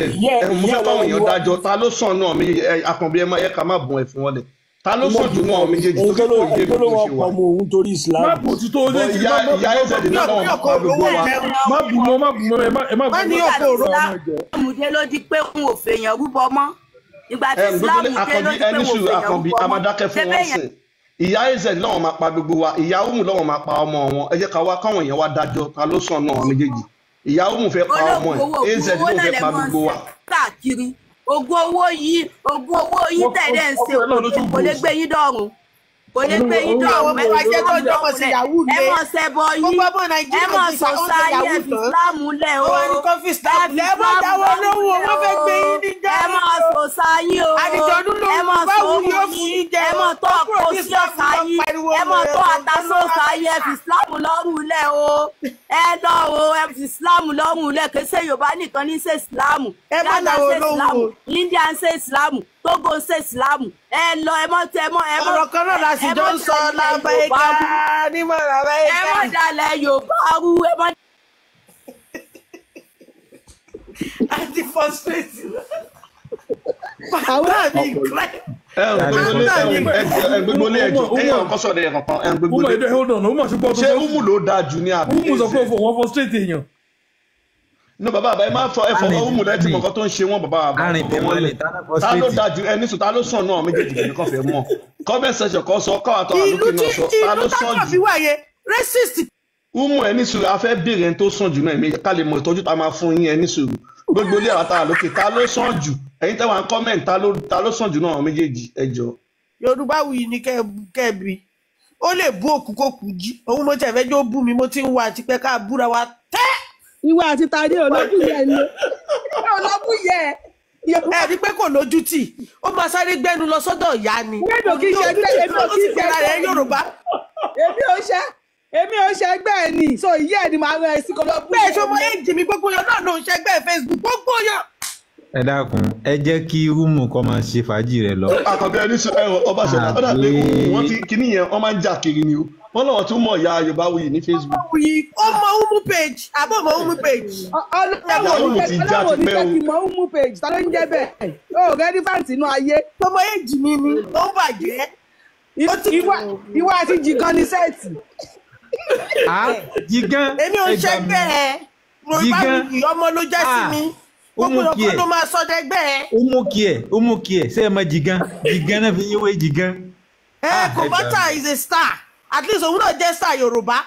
mo fẹ́ káwọn èèyàn dájọ́ ta ló sàn náà méjèèjì. Àkànbí ẹ má yẹ ká má bùn ẹ̀ fún wọn lẹ̀. Ta ló sàn jù náà méjèèjì Ẹni tó tó kò ló yé mi ẹni tó ló bó wọn ṣe wà. pọ̀ mọ́ òun torí Islam. Má bù títọ́ Bọ̀ létí ìyá ìyá AZ náà lọ́wọ́ máa pa gbogbo wa. Má bù mọ́, má bù mọ́, ẹ má bù Má ní mọ́. ọkọ̀ òró. Islam dé ló di pé òun ò fèèyàn rúbọ mọ́. Ìgbà tí Ẹ Islam gbogbo dé ló Àkànbí di pé ẹni òun ò sùúrù, fèèyàn Àkànbí rúbọ a mọ́. máa dákẹ́ fún Ṣé wọn bẹ́ẹ̀ yẹn sìn. Ìyá AZ lọ́wọ́ máa pa gbogbo wa, ìyá Umu lọ́wọ́ máa pa ọmọ wọn. Ẹ jẹ́ ká wá káwọn èèyàn wá dájọ́ ta ló sàn náà méjèèjì. Ìyá Umu fẹ́ pa ọmọ ológun owó ẹ̀, AZ ògùn owó ló náà fẹ́ lẹ pa mọ́ ń gbogbo ṣe wa. káàkiri. Ògùn owó yìí ògùn owó yìí tẹ̀lé ń ṣe kò lè gbé yín dọ̀run. Kò lè gbé yín Àwọn dọ̀run. ọmọ Ẹ fi ajé tó Islam jọmọ sí lọ́rùn lẹ̀. yahoo Ẹ lé. mọ̀ ṣẹbọ yín. Gbogbo ọmọ Ẹ Nàìjíríà mọ̀ ti fa sọ̀sà oúnjẹ yín ẹ yahoo fi tán. Islam lẹ̀ Ó o. wá ní kó fi Ẹ Islam fi lẹ̀ ẹ má Islam dáwọ́ lọ́rùn lóhùn o, lẹ̀ wọ́n fẹ́ o. gbé yín ní Ẹ jẹ́. mọ̀ sọ̀sà yín o. Àdìjọ́dún ló Ẹ ń mọ̀ báwo sóògùn yóò fún yín. yín jẹ. Ẹ mọ̀ tọ́ Ó kúrò ọkọ̀ ní sí Islam ọ̀sà lọ yín. pariwo Ẹ mọ̀ tọ́ rẹ̀ ata sóòsà yín. Ẹ fi Islam lọ́rùn lẹ̀ o. Ẹ lọ o. Ẹ fi Islam lọ́rùn lẹ̀. Kì í ṣe Yorùbá nìkan ní ṣe Islam. Ẹ má Ghana dáwọ́ ṣe lóhùn Islam. o. India ń ṣe Islam. Togo ń ṣe Islam. Ẹ lọ ẹ mọ̀ tẹ mọ̀ ẹ mọ̀ Ọ̀rọ̀ kan náà la sì ẹ jọ mọ̀ ń sọ dalẹ̀ Yorùbá lábẹ́ká rú. nímọ̀ Ẹ lábẹ́ká. mọ̀ dalẹ̀ Yorùbá rú. Ẹ mọ̀ Àti frustrate. Bàbá mi cry. Ẹ gbogbo lé ẹ gbogbo lé ẹjọ ẹyàn ọkọ sọ̀rọ̀ ẹ kankan ẹ gbogbo Umu lé. ẹ̀dọ̀ hold on, Umu ṣùgbọ́n Ṣé Umu ló dáa jù ní àbí Umu sọ AZ? pé wọ́n frustrate èèyàn. No bàbá àbá ẹ máa fọ ẹ fọ Umu lẹ́tí mọ̀ nǹkan tó ń ṣe wọ́n bàbá àbá Arìn fọwọ́ wọn tẹ̀mọ́lẹ̀ lẹ̀. tánà Ta ló frustrate. dáa jù ẹni sùn ta ló sàn náà méjèèjì lèmi kàn fẹ́ mọ̀. Comment section kan sọ káwa tó wà Ìlú lókè tí náà sọ ta ìlú ló sàn tákàn fi jù. wà yẹn racist Umu ẹni sùúrù a fẹ́ béèrè ẹni tó sàn jù náà èmi ká lè mọ ìtọ́jú tá a máa fún yín ẹni sùúrù. Gbogbo ilé àwọn táwa lókè ta ló sàn jù ẹ̀yin tẹ́wà ń comment ta ló sàn jù náà méjèèjì ẹ jọ̀ọ́. Yorùbá wuyì ni kẹ́ bí. Ó lè bú òkú kó kú jí. Òun mo tẹ̀ fẹ́ jó bú mi mo ti ń wá àti pé ká búra wa tẹ́. Ìwọ àti tani olóbùyẹ ni. Olóbùyẹ. Ẹ rí i pé kò lójú tì. Ó máa sáré gbẹ́nu lọ sọ́dọ̀ ìyá ni. Èmi ò kí ṣe ẹgbẹ́ èmi ò Ó kí sì ṣe pera ẹgbẹ́ rẹ̀ ẹ̀ ni. Yorùbá. Èmi ò ṣe ẹgbẹ́ ẹ̀ ni. So ìyá ẹ̀ ni màá rán ẹ sí kó lọ bú Bẹ́ẹ̀ ìyá ṣe ẹ̀ ọmọ ni. èjì mi gbogbo yẹn náà ló ń ṣẹgbẹ́ Facebook gbogbo yẹn. Ẹ dákun, ẹ jẹ́ kí Umu kó máa ṣe fàájì rẹ̀ lọ. Àkànbí ẹni sọ ẹ ọba ṣọlá ó dà pé Àbí Umu wọn ti kíní yẹn wọn máa ń jà kiri ni o wọn lọ́wọ́ tún mọ̀ ìyá Yorùbá wuyì ní Facebook. Wuyi ó mọ Umu page àbọ̀ mọ Umu page. Ìyá Ọlọ́wọ́ Umu ti já ò ní tipẹ́ jẹ́ o. kí n mọ Umu page ta ló ń jẹ́ bẹ́ẹ̀. O rẹ́ ní fáǹtì inú ayé. Ọmọ èjì mi ni ó ń bàjẹ́. Ó ti Ìwọ àti jìgan ní sẹ́ẹ̀tì. À jígán Èmi ò ẹ ń gbà mí. ṣẹgbẹ́ ẹ. Yorùbá Jígán wuyì ọmọ ló jẹ́ sí à mi. Gbogbo Umu kí ọkọ ẹ ló máa sọ dẹgbẹ́ ẹ. Umu kí ẹ Umu kí ẹ ṣé ẹ mọ jígán jígán náà fi yín wé jígán. Ẹ À ẹ gbà mí. Kòbọ́tà is a star. At least òun náà jẹ́ star Yorùbá.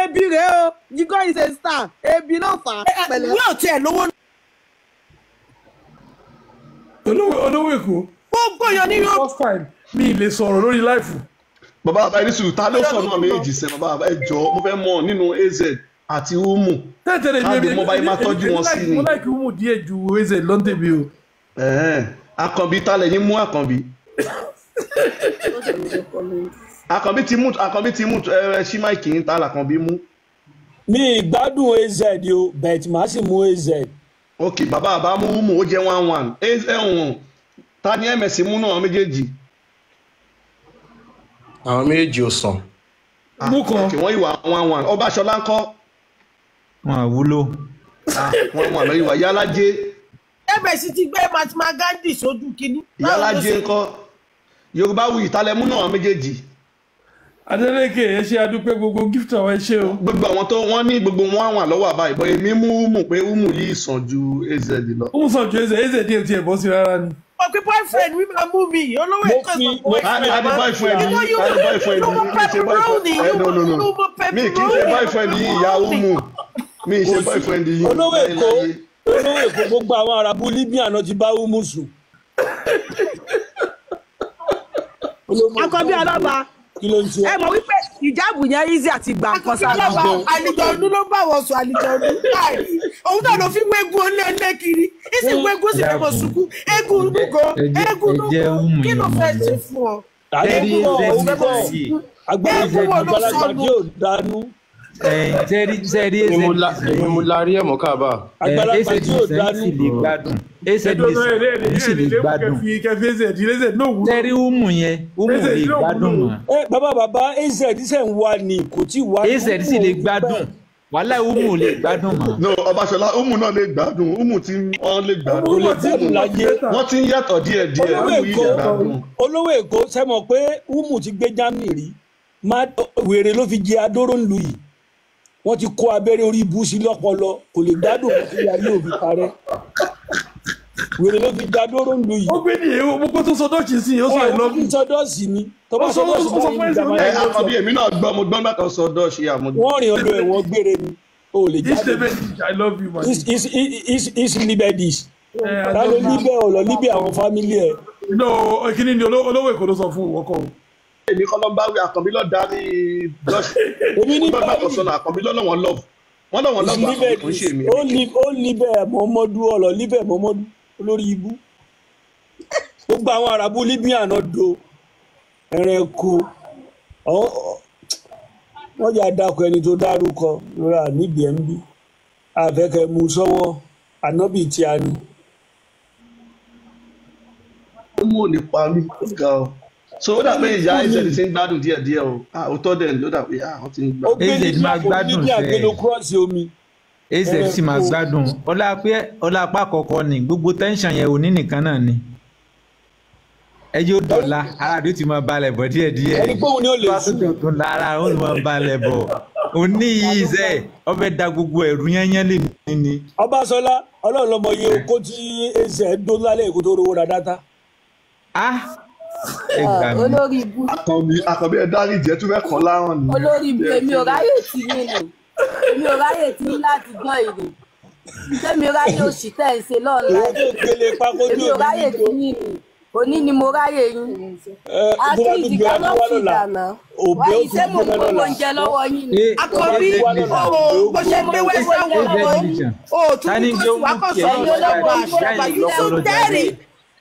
Ebi rèé o, Jigan is a star. Ebi ló fà á pẹ̀lẹ́. Wí ò tiẹ̀ lówó. Olówó Èkó. Gbogbo èèyàn ní Yorùbá. First time mi ì lè sọ̀rọ̀ lórí láìfù. Bàbá àbá ẹni sùúrù ta ló sàn náà méjèèjì sẹ bàbá àbá ẹ jọ̀ọ́ mo fẹ́ mọ̀ nínú AZ àti Umu Tẹ́tẹ̀lẹ̀ ká mi lè mọ báyìí máa tọ́jú wọn sí ni. mo láìkí Umu díẹ̀ ju AZ lọ́ntẹ̀bí o. Ẹ̀hẹ́n. Àkànbí ta lẹ̀yin mú Àkànbí. Àkànbí ti mú Àkànbí ti mú ẹ ṣí máìkì yín ta làkànbí mú. Mi ì gbádùn AZ o, but màá sì mú AZ. Ok bàbá àbá mú Umu ó jẹ́ 1-1 AZ ẹ̀hún ta ni ms mú náà méjèèjì. Àwọn méjèèjì ò sàn. Mú kan. Ok wọ́n ìwà 1-1 Ọbaṣọlá ńkọ́. Wọn à wúlò. 1-1 lọ ìwà Yálájé MS ti gbé Mahatma Gandhi sójú kínní. Báwo ló Yálájé ṣe? ńkọ́. Yorùbá wuyì ta lẹ mú náà méjèèjì. Adeleke ẹ ṣe adúpẹ́ gbogbo gift àwọn ẹ ṣe o. Gbogbo àwọn tó wọ́n ní gbogbo wọn wà lọ́wọ́ àbá ìbọn èmi mú Umu pé Umu yìí sàn ju AZ lọ. Umu sàn ju AZ, AZ díẹ̀ tiẹ̀ bọ́ sí rárá ni. Ọ̀pẹ boyfriend mi máa mú mi, olówó ẹ̀kọ́ fi sọ mo fi A ní boyfriend You know yìí, you a ní boyfriend you yìí, know mi ṣe pepperoni, boyfriend. you No no you no. know Mi kì í ṣe pepperoni, boyfriend yìí, ìyá Umu. Mi ì kò ṣe sí boyfriend yìí olówó èkó láyéláyé. olówó èkó gbogbo àwọn arábù Libya náà ti bá Umu sùn. Olówó èkó Akọbí ọlọ́ba kí ló ń ṣe ẹ mọ̀ wípé ìjáàbù yẹn easy àti gbà nǹkan Akọ̀bí sára. ọlọ́ba àlìjọ̀nú ló bá wọn sùn àlìjọ̀nú. Káì, òun náà ló fi wégun olé kiri. Ìsì wégun sì fẹ́ mọ̀ sunkún. Eégún lúgọ, ẹ jẹ́ eégún ẹ jẹ́ lúgọ. Umu Kí yẹn ló mọ̀ fẹ́ lọ. ṣe fún ọ? Tẹ́rí àlékún AZ náà òun Eégún wo ló kọ nation yìí sọnù? àgbàlagbà Eégún wo ló àgbàlagbà sọnù? tí ò dánú Tẹ́rí tẹ́rí Èmi AZ mo la nation èmi mo yìí la rí ẹ̀mọ́ káàbà. àgbàlagbà AZ tí ò nation yìí dánú sì lè gbádùn AZ Ẹjọ́ náà nation èrè èrè yìí sì èrè lè léwu gbádùn. kẹfì kẹfì AZ AZ náà wúlò. Tẹ́rí Umu yẹn Umu AZ lè náà gbádùn wúlò. mọ́. ẹ bàbá bàbá AZ ṣe ń wá ni kò tí ì wá AZ sì Umu lè ò ti pẹ́ gbádùn wàhálà Umu ò lè gbádùn mọ́. No, Ọbaṣọlá, Umu náà lè gbádùn, Umu tí wọ́n lè kò gbádùn. lè Umu ti gbádùn Umu ti láyé bẹ́tà. Wọ́n ti ń yàtọ̀ díẹ̀ díẹ̀, olówó Umu yìí èkó lè gbádùn. olówó èkó ṣe mọ̀ pé Umu ti gbé Germany rí má wèrè ló fi jẹ adóró ńlu yìí wọ́n ti kó abẹ́rẹ́ orí ibú sí lọ́pọlọ kò lè gbádùn mọ́ kí ayé òbí parẹ́ wèrè ló fi jẹ adóró ńlu yìí Ó gbé ní èèwọ̀ mo kó tó sọ dọ́ọ̀ṣì sí i, ó sọ ẹ I wọ́n love fi you. sọdọ́ọ̀sì ni tó Ó bá sọ ó sọdọ́ọ̀sì sọ báyìí fún ní AZ ó ní Jamaica I Ẹ love Akọ̀bí you. èmi náà gbọ́, mo gbọ́ nígbà tó sọ dọ́ọ̀ṣì àmọ́. wọ́n rìn ọdọ ẹ̀wọ̀n gbére ni o ò lè This jáde level I love you man. is libedis Eh, I ta ló love you. libẹ ò lọ libẹ àwọn fámílì ẹ No, kíní ni olówó Èkó ló sọ fún ìwọ kọ́ o. Èmi kọ́ ló ń bá wí, Àkànbí ló dá ní dọ́ọ̀ṣì. èmi ní Mo gbọ́ nígbà tó báyìí sọ náà, Àkànbí ló lọ́wọ́ love. Wọ́n lọ́wọ́ is love Àkànbí kò ń libedis ṣe èmi. ó libẹ mọmọdú ọlọ libẹ mọmọdú olórí ibú gbogbo àwọn àràbù libya náà do ẹranko wọ́n jẹ́ àdàkọ ẹni tó dárúkọ lóra nídìí ẹ̀ ń bí àfẹ́kẹ́ mú sọ́wọ́ ànábì tí a ní. Umu ò ní pa mí, ó ga ọ. So ó dà pé ìyá Fún AZ mi ti ń gbádùn díẹ̀ díẹ̀ o. Ah, òótọ́ dẹ̀ ló dà pé ah, wọ́n ti ń ó gbádùn. gbé AZ libya máa kò gbádùn libya gbé sẹ́ẹ̀. ló kúrọ́ọ̀sì omi AZ sì máa ẹranko gbádùn ọlá pé ọlá apá àkọ́kọ́ ni gbogbo tẹ́ńṣàn yẹn òní nìkan náà ni ẹjọ́ dọ̀la ara rẹ̀ ó ti máa balẹ̀ bọ̀ díẹ̀díẹ̀ ẹni pé òun ni ó lè tó bá tún sùn dọ̀tún lára ó ti máa balẹ̀ bọ̀ òní yìí sẹ́ ọbẹ̀ da gbogbo ẹ̀rú yányán lè mí ni. Ọbáṣọlá Ọlọ́run lọmọ iye okó tí az dó lálẹ́ èkó tó rówó ra dátà Á ẹ gbà mí. Olórí ibú Àkànbí Àkànbí ẹ dáríjì ẹ tún fẹ́ kàn láhàn ni. olórí ibú èmi ò ráyè tí yín ni èmi ò ráyè tí yín láti gbọ́ ìrìn tẹ́mi ráyè òṣì tẹ́ ẹ̀ ń ṣe ìwọ lọ́ọ̀láì tó gbélé pákó tí èmi ò ò ní ráyè níjó tí yín ni òní ni mo ráyè yín ẹ tó bá at tún least gbé cannot wá feed lọ́la her now òbí why ó ṣé tún mò ń gbé gbowó lọ́la oúnjẹ lọ́wọ́ yín ni A Akọ̀bí AZ wá nation lọ́la o òbí ó bó gbó ṣe ṣé mò gbé ń wẹ́ gbowó sáwọn oúnjẹ AZ lọ́wọ́ ọmọ yín nation o tún ta ní ni kó gbé sì wá Umu kàn tiẹ̀ sọ̀rọ̀ ẹ̀yin yìí olówó ṣàgbà igbó ìyá àṣàgbà yìí you so lọ́pọlọ jàre dirty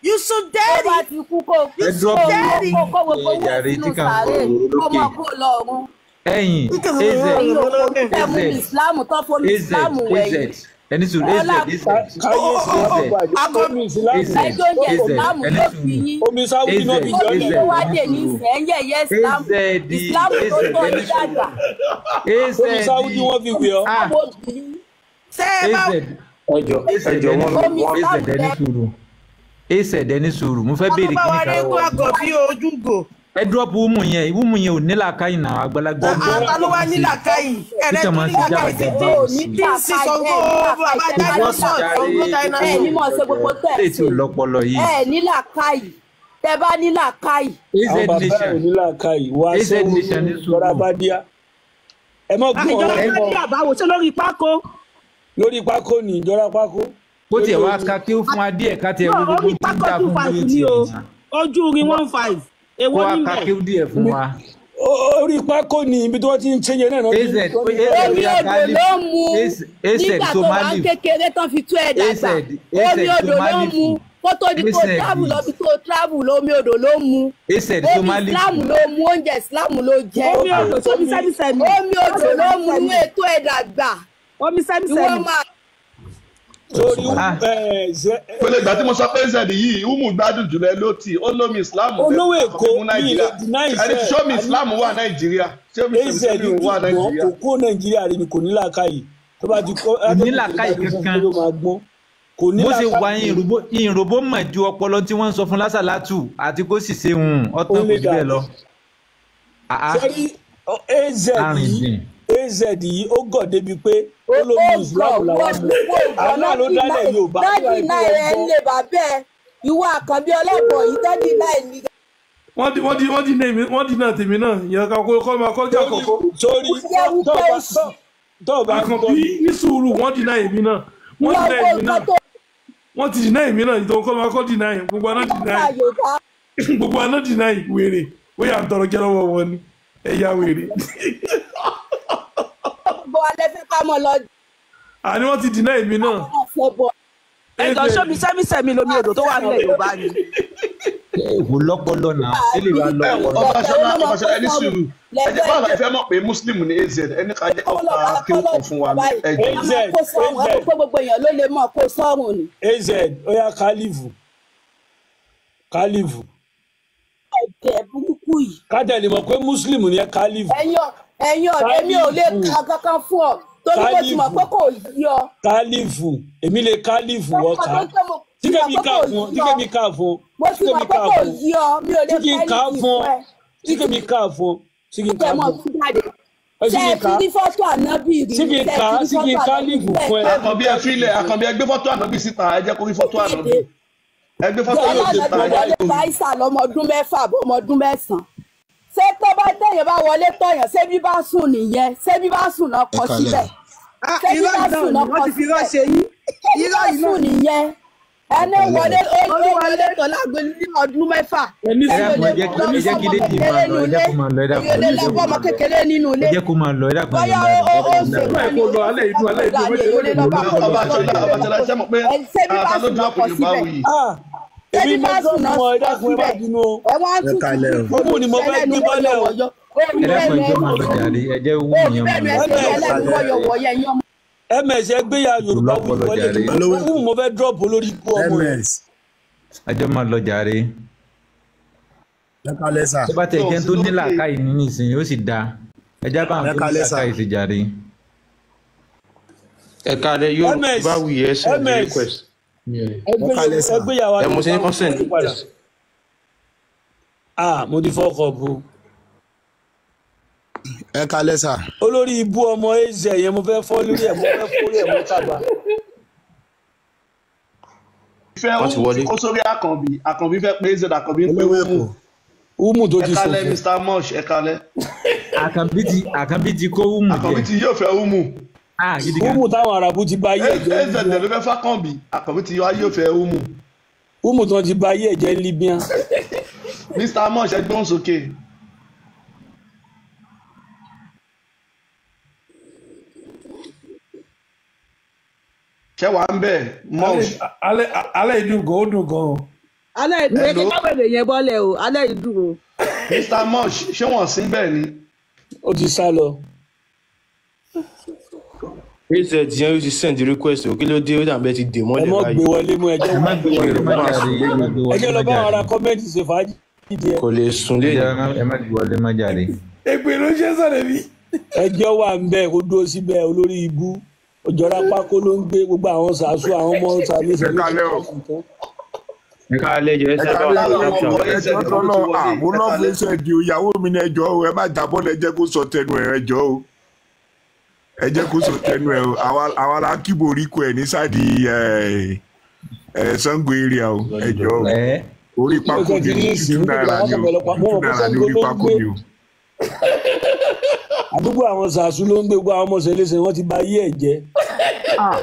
you so tó dirty bá ti kú kó you ẹ so drop dirty. kó kó gbogbo ẹ owó jàre sínú tí kàn ń sàárè sọ̀rọ̀ kó lókè mọ kó lọ́run ẹ̀yìn AZ ẹ̀yin òpònú tẹ́ mú AZ ìsìláàmù tó fomi AZ ìsìláàmù wẹ̀yìn AZ ẹni sùúrù AZ ọlá AZ káyé AZ ìsìlámù bàjẹ́ Akọ̀bí omi ìsìlámù AZ ẹjọ́ oúnjẹ AZ ìsìláàmù ẹni yóò fi sùúrù yín omi sáwùdí AZ náà fi omi jọ́lẹ̀ AZ ló wá ẹni dé ní sùúrù ìsẹ̀ ń yẹ̀yẹ́ ìsìláàmù AZ ìsìláàmù tó AZ tọ́ ẹni yín dàgbà sùúrù omi AZ sáwùdí wọ́n fi wẹ̀ ọ́ ah ìsìláàmù òbí yín ṣé ẹ bá AZ Ẹjọ AZ ẹjọ ẹni one omi one AZ ìsìláàmù ẹni tẹ́ sùúrù AZ ẹni sùúrù mo fẹ́ wọn ló béèrè bá kíní wa kan régún lọ́wọ́ yín Akọ̀bí ojúgò ẹ drop Umu yẹn Umu yẹn ò ní làákàyè náà àgbàlagbà ní ta ló wá tí ní làákàyè tí ẹrẹ kàn tó máa ní ń ṣe làákàyè tí jábàjábà tí ò ní tí ń sí làákàyè Ṣàngó ẹ ní bàbá làákàyè tẹ́ bá ní dinosaur jàre Ṣàngó ẹ ní dinosaur. mọ̀ ṣe gbogbo tẹ́ lè ẹ̀ tí ò ṣe lọ́pọlọ yìí ẹ ní làákàyè tẹ́ bá ní làákàyè AZ àwọn bàbá ẹ̀ nation ò ní làákàyè wá AZ sẹ́wọ́n nation ní ìjọra sùúrù bá díá ẹ mọ̀ gbọ́ Ìjọba ọ̀rọ̀ bá dé àbáwò ṣé lórí pákó. lórí pákó ni ìjọra pákó kó lórí tiẹ̀ wá omi ka kí ó fún wa díẹ̀ ká tiẹ̀ No, wo gbogbo orí tí ń pákó dá two fún five lórí ni tiẹ̀ o. náà Ojú rí 15. kó Èwo wá ní ka bẹ̀? kí ó díẹ̀ fún wa orí pákó ni ibi tí wọ́n ti ń ṣe yẹn náà náà ti AZ ń AZ omi bóyá odò kálíf ló ń mu AZ nígbà tó tó má wà ń lif kékeré tán fi tú ẹ AZ dàgbà AZ omi tó odò má ló ń lif mu kó tó di kó AZ travel lọ bí tó travel lómi odò ló ń mu AZ tó omi má lif islam ló mu oúnjẹ islam ló jẹ Omi odò sómi sẹ́mísẹ́mí. omi odò ló ń mu inú ètò ẹ dàgbà Omi ìwọ sẹ́mísẹ́mí. máa sórí ah ẹ ṣe Pẹ̀lú ìgbà tí mo sọ pé AZ yìí, Umu gbádùn jùlọ ẹ ló tì, ó lómi Islam lẹ́nu olówó Àkànbí èkó mú mi ì lè Nàìjíríà. deny Ẹni iṣẹ́ tí sọ́mi àní Islam wà Nàìjíríà, ṣé mi az ṣe mi wà ti gbọ́n Nàìjíríà. kò kó nàìjíríà rí ni kò ní làákàyè tó bá ti kọ́ kò ní látọ̀kùn tó làákàyè bá ti fún kankan pé ló máa gbọ́n kò ní bó ṣe wà làákàyè ìròbó mọ̀ ju ọpọlọ tí wọ́n ń sọ fún lásàlátù àti kó sì ṣe hùn ọtán kò only jù bẹ́ẹ̀ that lọ. Sẹ́rí az yìí, az yìí ó gọ̀ débi pé ó ló mú Islam làwọn mú. Allah ló dálẹ̀ Yorùbá. Dádì náà ẹ̀ ń lè bàbẹ́ ẹ. Ìwọ Àkànbí ọlọ́bọ̀ yìí dádì náà ní. Wọ́n di náà tèmi náà ìyẹn ká kó kọ́ máa kọjá kọ̀kọ́. Sórí tó o bá ń gbọ́ Àkànbí ní sùúrù, wọ́n di náà èmi náà, wọ́n di náà èmi náà, wọ́n ti di náà èmi náà, ìtọ́ kọ́ máa kọ́ di náà gbogbo aná di náà, gbogbo aná di náà. Wèrè ó yà ń tọrọ jẹ́ lọ́wọ́ wọn ni ẹ̀yà wèrè. Gbogbo alẹ́ fẹ́ ká mọ̀ lọ. Àní wọ́n ti di náà èmi náà. Ẹjọ sómi sẹ́mísẹ́mi lomi odò tó wà nílẹ̀ Yorùbá ni. Kò lọ́pọlọ náà, ṣé lè wá lọ́pọlọ. Ọbaṣọlá, Ọbaṣọlá, ẹni sùúrù. Ẹ jẹ́ báwo la fẹ́ mọ̀ pé Muslim ní az? Ẹni ká jẹ́ ọ̀pá kí ó kàn fún wa ní ẹjọ́. Az kó gbogbo èèyàn ló lè mọ̀ kó sọ́run ni. Az ó yá, kálífù kálífù. Ẹ̀jẹ̀ burúkú yìí. Kájà lè mọ̀ pé Muslim ní ẹ, kálífù. Ẹ̀yin ọ̀rẹ́ mi ò lè ka kankan fún ọ torí mo ti mọ̀ pé kò yí ọ. Kálífù, èmi lè kálífù wọ́n ká tíkẹ́mi ká fún, tíkẹ́mi ká fún. Mo ti mọ̀ pé kò yí ọ, mi ò lè ká fún ẹ, tíkẹ́mi ká fún, tíkẹ́mi ká fún. Ṣé ẹ ti rí fọ́tò ànábì rí? Ṣé kí n ká, ṣé kí n kálífù fún ẹ. Àkànbí, ẹ fílẹ̀. Àkànbí, ẹ gbé fọ́tò ànábì síta, ẹ jẹ́ kó rí fọ́tò ànábì. Ẹ gbé fọ́tò ànábì síta, ẹ jẹ́ kó rí. Ọlọ́run wọlé báísà lọ́mọ ọdún 6 àbọ̀ ọmọ ọdún 9. Ṣé tó bá tẹ̀yàn bá wọlé tọ̀yàn, ṣé bí bá sùn nìyẹn? Ṣé bí bá sùn náà kọ síbẹ̀? Ṣé bí bá sùn náà kọ síbẹ̀? Ṣé bí bá sùn nìyẹn? Ẹni wọlé ó wọlé tọ̀ lágbo ní ọdún 6. Ẹ dákun, ẹ jẹ́ kí lady máa lọ, ẹ jẹ́ kó máa lọ, ẹ dákun. Èyí lè lọ bọ́ ọmọ kékeré nínú ilé. Ẹ jẹ́ kó máa lọ, ẹ dákun. Bóyá ó ṣe kó lọ alẹ́ ìdú, alẹ́ ìdú. Ọbaṣọlá, Ọbaṣọlá, ṣé mọ̀ pé ṣé bí bá ata ló sùn náà drop kọ Yorùbá síbẹ̀? wuyì. Èmi Ṣé bí mo bá drop sùn náà wọn, ẹ kọ dákun, ẹ má síbẹ̀? bínú o. Ẹ wá ń Ẹ tutù kalẹ̀ o. Umu ni mo fẹ́ gbé bọ́lẹ̀ o. Ẹ dákun, ẹ jẹ́ máa lọ jàre, ẹ jẹ́ wú yẹn máa lọ. Ms ẹ gbé ya Yorùbá wuyì Lọ́pọlọ wọlé. jàre. Umu mo fẹ́ drop olórí ikú ọmọ yẹn. Ms. Ẹ jẹ́ máa lọ jàre. Ẹ kalẹ̀ sà. Tó bá tẹ̀ jẹ́ tó ní làákàyè ní nísìnyí, ó sì dáa. Ẹ já bá àwọn Ẹ tó ní kalẹ̀ sà. làákàyè sí jàre. Ẹ káalẹ́. Yorùbá ms wuyì, ẹ send ms request. Ẹ Ẹ kalẹ̀ sà. gbé yàwá Ẹ mo ti ní Yorùbá kán wuyì send wọlé padà. request. Ah, mo ti fọkọ̀ bu. Ẹ kalẹ̀ sà. Olórí ibú ọmọ az yẹn, mo fẹ́ fọ́ lórí ẹ̀, mo fẹ́ fọ́ lórí ẹ̀ mọ́ kábà. Fẹ́ Wọ́n ti Umu wọlé. kó sórí Àkànbí, Àkànbí fẹ́ pé az, Àkànbí ń pé Olówó Umu. Èkó. Umu tó Ẹ ti kalẹ̀ ṣòfò. Mr Mosh, ẹ kalẹ̀. Àkànbí ti kó wúmù Àkànbí jẹ. ti yóò fẹ́ Umu. Ah, gidi gan. Umu táwọn Arabu ti ba ayé ẹ̀jẹ̀ Az Libya. ló fẹ́ fákànbí, Àkànbí ti yóò fẹ́ Umu. Umu tó ti ba ayé ẹ̀jẹ̀ Libya. Mr Mosh, ẹ gbóhùn sókè. Ṣé wàá ń bẹ̀ Mosh? Alẹ́ ìdú gan, ó dùn gan. Alẹ́ ìdúró ẹ Hello káwé lè yẹn bọ́lẹ̀ o, alẹ́ ìdúró. Mr Mosh, ṣé wọ́n sí bẹ́ẹ̀ ni? Ó ti sá lọ. Az yẹn ó ti send request o, kí ló dé? Ó dàbẹ́ ti dè Ẹ mọ́lẹ̀ mọ́ gbé báyìí. wọlé mú, ẹjọ́ Ẹ má gbé wọlé Yorùbá má máa jàre, sùn ẹ má lẹ́nu. gbé wọlé ẹjọ́ má lọ bá wọn jàre. ra kọ́mẹ́ǹtì ṣe fàájì díẹ̀. Kò lè sùn Ẹ lẹ́nu. jẹ́ ẹ má gbé wọlé má jàre. Èpè ló ń ṣe sọ̀rọ̀ mi. Ẹjọ́ wà ń bẹ̀ kó dúró síbẹ̀, olórí ibú òjọra pákó ló ń gbé gbogbo àwọn sàásù àwọn ọmọ sàmì Ẹ sàmì kalẹ̀ o. Ẹ Ẹ káalẹ́ jẹ́, ẹ Ẹ send bá kalẹ̀ wa o. drop Ọkọ̀ ṣàwọn. az Ẹjọ́ ló ti tọ́lọ́ wọlé, àmú ẹ lọ́ọ̀fù kalẹ̀. ẹsẹ̀ di ìyàwó mi ní ẹjọ́ o, ẹ má jábọ́ lẹ, jẹ́ kó sọ tẹnu ẹ, ẹjọ́ o. Ẹ jẹ́ kó sọ tẹnu ẹ o. Àwa la kíbo oríko ẹ ní sáàdì ẹ Sango area o, ẹjọ́ o. Ẹ Orí ó pákó tẹ̀ ti ni ní o, ìsìn 22 nítorí náírà àwọn ni o, ọ̀pọ̀lọpọ̀ mo 22 mọ̀ pé náírà ní Sango orí ló ń pákó gbé ni o. àdúgbò àwọn sàásù ló ń gbé gbogbo àwọn ọmọ sẹlẹsẹ wọn ti ba ayé ẹ̀ jẹ́. Ah,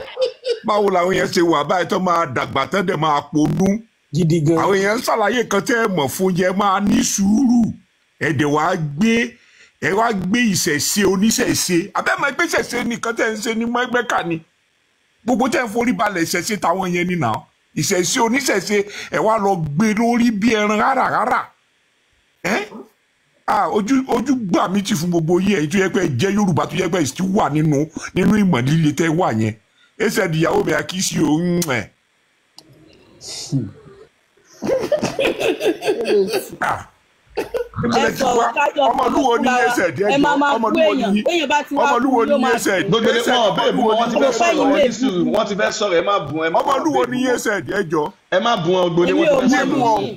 báwo làwọn yẹn ṣe wà báyìí tó máa dàgbà tán dẹ̀ máa ponú? Gidi gan. Àwọn èèyàn ń ṣàlàyé kan tẹ́ ẹ mọ̀ fún yẹn, máa ní sùúrù. Ẹ dẹ̀ wá gbé, ẹ wá gbé ìṣẹ̀ṣe oníṣẹ̀ṣe abẹ́mọ̀ ẹgbẹ́ ìṣẹ̀ṣe nìkan tẹ́ ẹ ń ṣe ní mọ́ẹ́gbẹ́ka ni gbogbo tẹ́ ẹ ń forí balẹ̀ ìṣẹ̀ṣe táwọn yẹn nìyà ìṣẹ̀ṣe oníṣẹ̀ṣe, ẹ wá lọ gbé lórí bí ẹran rárá ẹ. Ah, ojú gbà mí ti fún gbogbo yín, ẹ̀yin tó yẹ pé ẹ jẹ́ Yorùbá, tó yẹ pé ẹ sì wà nínú ìmọ̀ líle tẹ́ wà yẹn. Ẹsẹ̀ ìyàwó mi àkíyèsí òun ẹ̀. Ah, níbo lẹ ti wá? Ọmọlúwo ní ẹsẹ̀ díẹ̀ Ẹ jọ máa máa bú ọmọlúwo èèyàn ní béèyàn bá ti wá bú ọmọlúwo yóò ní máa ẹsẹ̀ Gbogbo ilé ẹsẹ̀ wọn bẹ́ẹ̀ bú ọmọlúwo wọn, wọ́n ti ní fẹ́ sọ̀rọ̀, Mo wọn fẹ́ ní sùúrù, wọ́n ti fẹ́ sọ̀rọ̀, ẹ má bú ẹ má ọmọlúwo bẹ́ẹ̀ ní bú wọn. ẹsẹ̀ díẹ̀ jọ. Ẹ má bú wọn, gbogbo ilé Èmi wọn ò ti fẹ́ mọ sọ̀rọ̀. yín.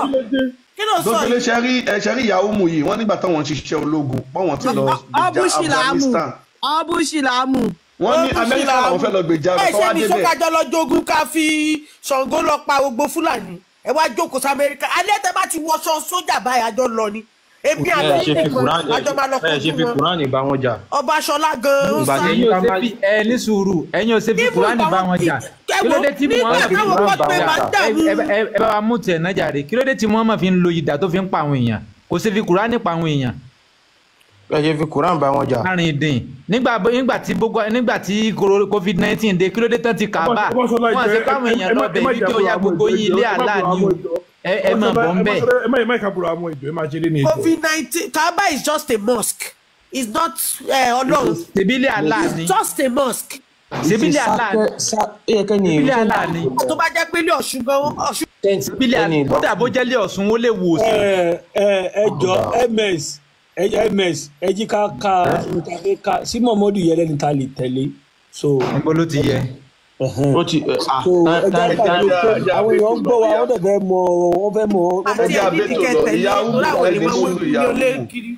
Kí ló sọ Dókítà yìí? ṣe rí ẹ ṣe rí ìyàwó mu yìí, wọ́n nígbà táwọn ń ṣiṣẹ́ ológun, báwọn ti lọ gbèjà Ọbúṣìlámù. Afghanistan. Ọbúṣìlámù. Wọ́n ní Amẹ́ríkà làwọn fẹ́ lọ gbèjà Ẹ rẹ̀, ṣe kọ́ wá ní débẹ̀. sọ́kájọ́ lọ jogún ká fi Ṣàngó lọ pa gbogbo Fúlàní. Ẹ wá jókòó sí Amẹ́ríkà. Alẹ́ tẹ bá ti wọṣọ sójà báyìí, àjọ lọ ni. Èmi Ẹ àti ṣe fi nìkan Quran àjọ máa lọ ẹ ṣe kojú fi wọn. Quran bá wọn jà. Ọbaṣọlá gan-an ń Ìgbà sá. tí Ẹ̀yin ò ṣe fi ẹ ní sùúrù, ẹ̀yin ò ṣe fi Even Kùránì bá àwọn wọn jà. ẹ Kí ló wo dé tí nígbà Muhammad fi táwọn Kùránì bá court wọn paper jà? dàrú. Ẹ bá wa mú tiẹ̀ náà jàre. Kí ló dé tí Muhammad fi ń lo idà tó fi ń pa àwọn èèyàn? Kò ṣe fi Kùránì pa àwọn èèyàn. Ẹ ṣe fi Quran bá wọn jà. Arìndìn nígbà nígbà tí gbogbo nígbà tí COVID-19 dé, kí ló dé tán ti Kàábà? Ọbaṣọlá Wọ́n ìjọ ṣe káwọn ẹ èèyàn má lọ ẹ bẹ̀ má wípé jà ó búra yá mọ́ gbogbo ìjọ yín ilé ẹ má àlá búra ni mọ́ o. ìjọ. Ẹ máa Ọbaṣọlá bọ̀ ń ẹ má bẹ̀. ẹ má ẹ má ìka búra mọ́ ìjọ ẹ má ṣeré ní ìjọ. COVID-19 Kaaba is just a mosque. It's not Ọlọ́run. Ṣèbí ilé àlá ni. It's just a mosque. Ṣèbí ilé àlá ni. Ṣèbí ilé àlá ni. Tó bá jẹ́ pé ilé Ọ̀ṣun gan Ọ̀ṣun. Ṣèbí ilé àlá kódà bó jẹ́ ilé Ọ̀ṣun ó lè wò sàn. Ẹ jọ ms ms ẹ jí ká ka nǹkan fẹ́ ká sí Muhammadu yẹlẹ ní ta lè tẹ̀lé so. Níbo ló ti yẹ? Ó ti So ẹ jẹ́ ká gbàgbé pé àwọn èèyàn ń gbọ́ wa, wọ́n dẹ̀ fẹ́ mọ, wọ́n fẹ́ mọ, wọ́n fẹ́ Àti Ẹjẹ́ ẹbí àbẹ́tò ní lọ kẹtẹ̀lé ìyá torí umu àwọn ẹni ènìyàn sùúrù wọ́n ìyá ní olé umu kiri.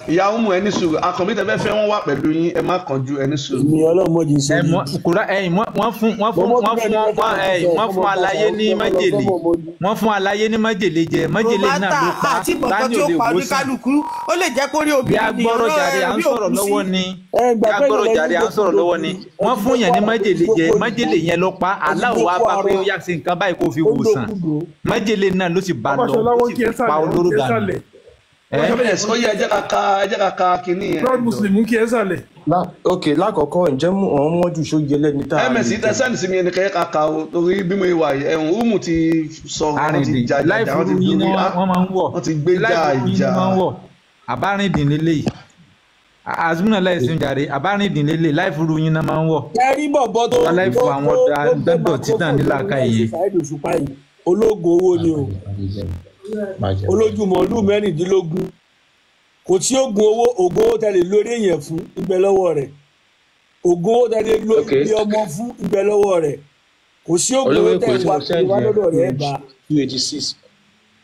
ìyá umu ẹni sùúrù akànbí tẹ fẹ́ fẹ́ wọ́n wà pẹ̀lú yín, ẹ má kánjú, ẹni sùúrù. Èmi ọlọ́mọdé ṣe Ẹ mọ kura ẹyìn wọ́n fún wọ́n fún Muhammadu wọ́n náà fún ní wọ́n fẹ́ ẹyìn fẹ́ wọ́n fún ọmọ aláyé ní ọmọ lọ fẹ́ májèlé, Muhammadu. wọ́n fún aláyé ní májèlé jẹ, májèlé náà Romata ló pa àti mọ̀kan tani tí ò ó lè pa wò sàn. oníkálukú ó lè jẹ́ kó rí Bí a obìnrin ni gbọ́rọ̀ ọ̀rọ̀ jàre à ń rí sọ̀rọ̀ òkú sí. lọ́wọ́ ni, Ẹ bí gbà a pé gbọ́rọ̀ ìrọ̀lẹ́ jàre ní à ń sọ̀rọ̀ lọ́wọ́ ni, gbogbo wọ́n fún yẹn ní májèlé jẹ, májèlé yẹn ló pa, ẹ ti aláwọ̀ gbé wá kó bá pé arọ ó yá sí nǹkan báyìí kó fi ó wò sàn, dòkúdò. májèlé náà ló sì bá lọ, Ọbaṣọlá ó wọ́n sì kí ẹ pa sálẹ̀ wọ́n olóró kí ẹ dànù. sálẹ̀. Ẹ Ms ó yẹ ẹ jẹ́ ká ka ẹ jẹ́ ká ka kínní yẹn Proud ẹjọ. Muslim ń kí ẹ sálẹ̀. Ok, lákọ̀ọ́kọ́ ǹjẹ́ Muhammadu ṣó yẹ lẹ́ni tá a Ms lè tẹ tẹ̀lé? sẹ́ni sí mi ẹni kẹ́ ká ka o torí bí mo wà yìí ẹ̀hún umu ti sọ wọ́n ti Arìndìn jà jà jà láìfù wọ́n ti yín ni dorí wọ́n á wọ́n máa ń wọ̀, wọ́n ti gbé jà láìfù yín ni ìjà. wọ́n ń wọ̀, àbárìndìn lélẹ́yìí azumina láìsí jàre, àbárìndìn lélẹ̀ láìfù yín náà máa ń wọ̀. Ẹ rí bọ̀bọ̀ tó Wọn láìfù tó àwọn tó tó gbé dọ́dọ̀ títàn microphone nílà lórí ká láìsí iye. Saheed Òṣùpá yìí, ológun owó ni o, olójú mọ̀ọ́lù 16, kò tí oògùn owó, oògùn owó tẹ̀lé lórí èèyàn fún ibẹ̀ lọ́wọ́ rẹ̀, oògùn owó tẹ̀lé lórí Ok. ilé ọmọ fún ibẹ̀ lọ́wọ́ rẹ̀, kò sí oògùn Olówó owó Èkó tẹ̀ tí wá mo send wá yẹn lọ́dọ̀ rẹ̀ bá 286.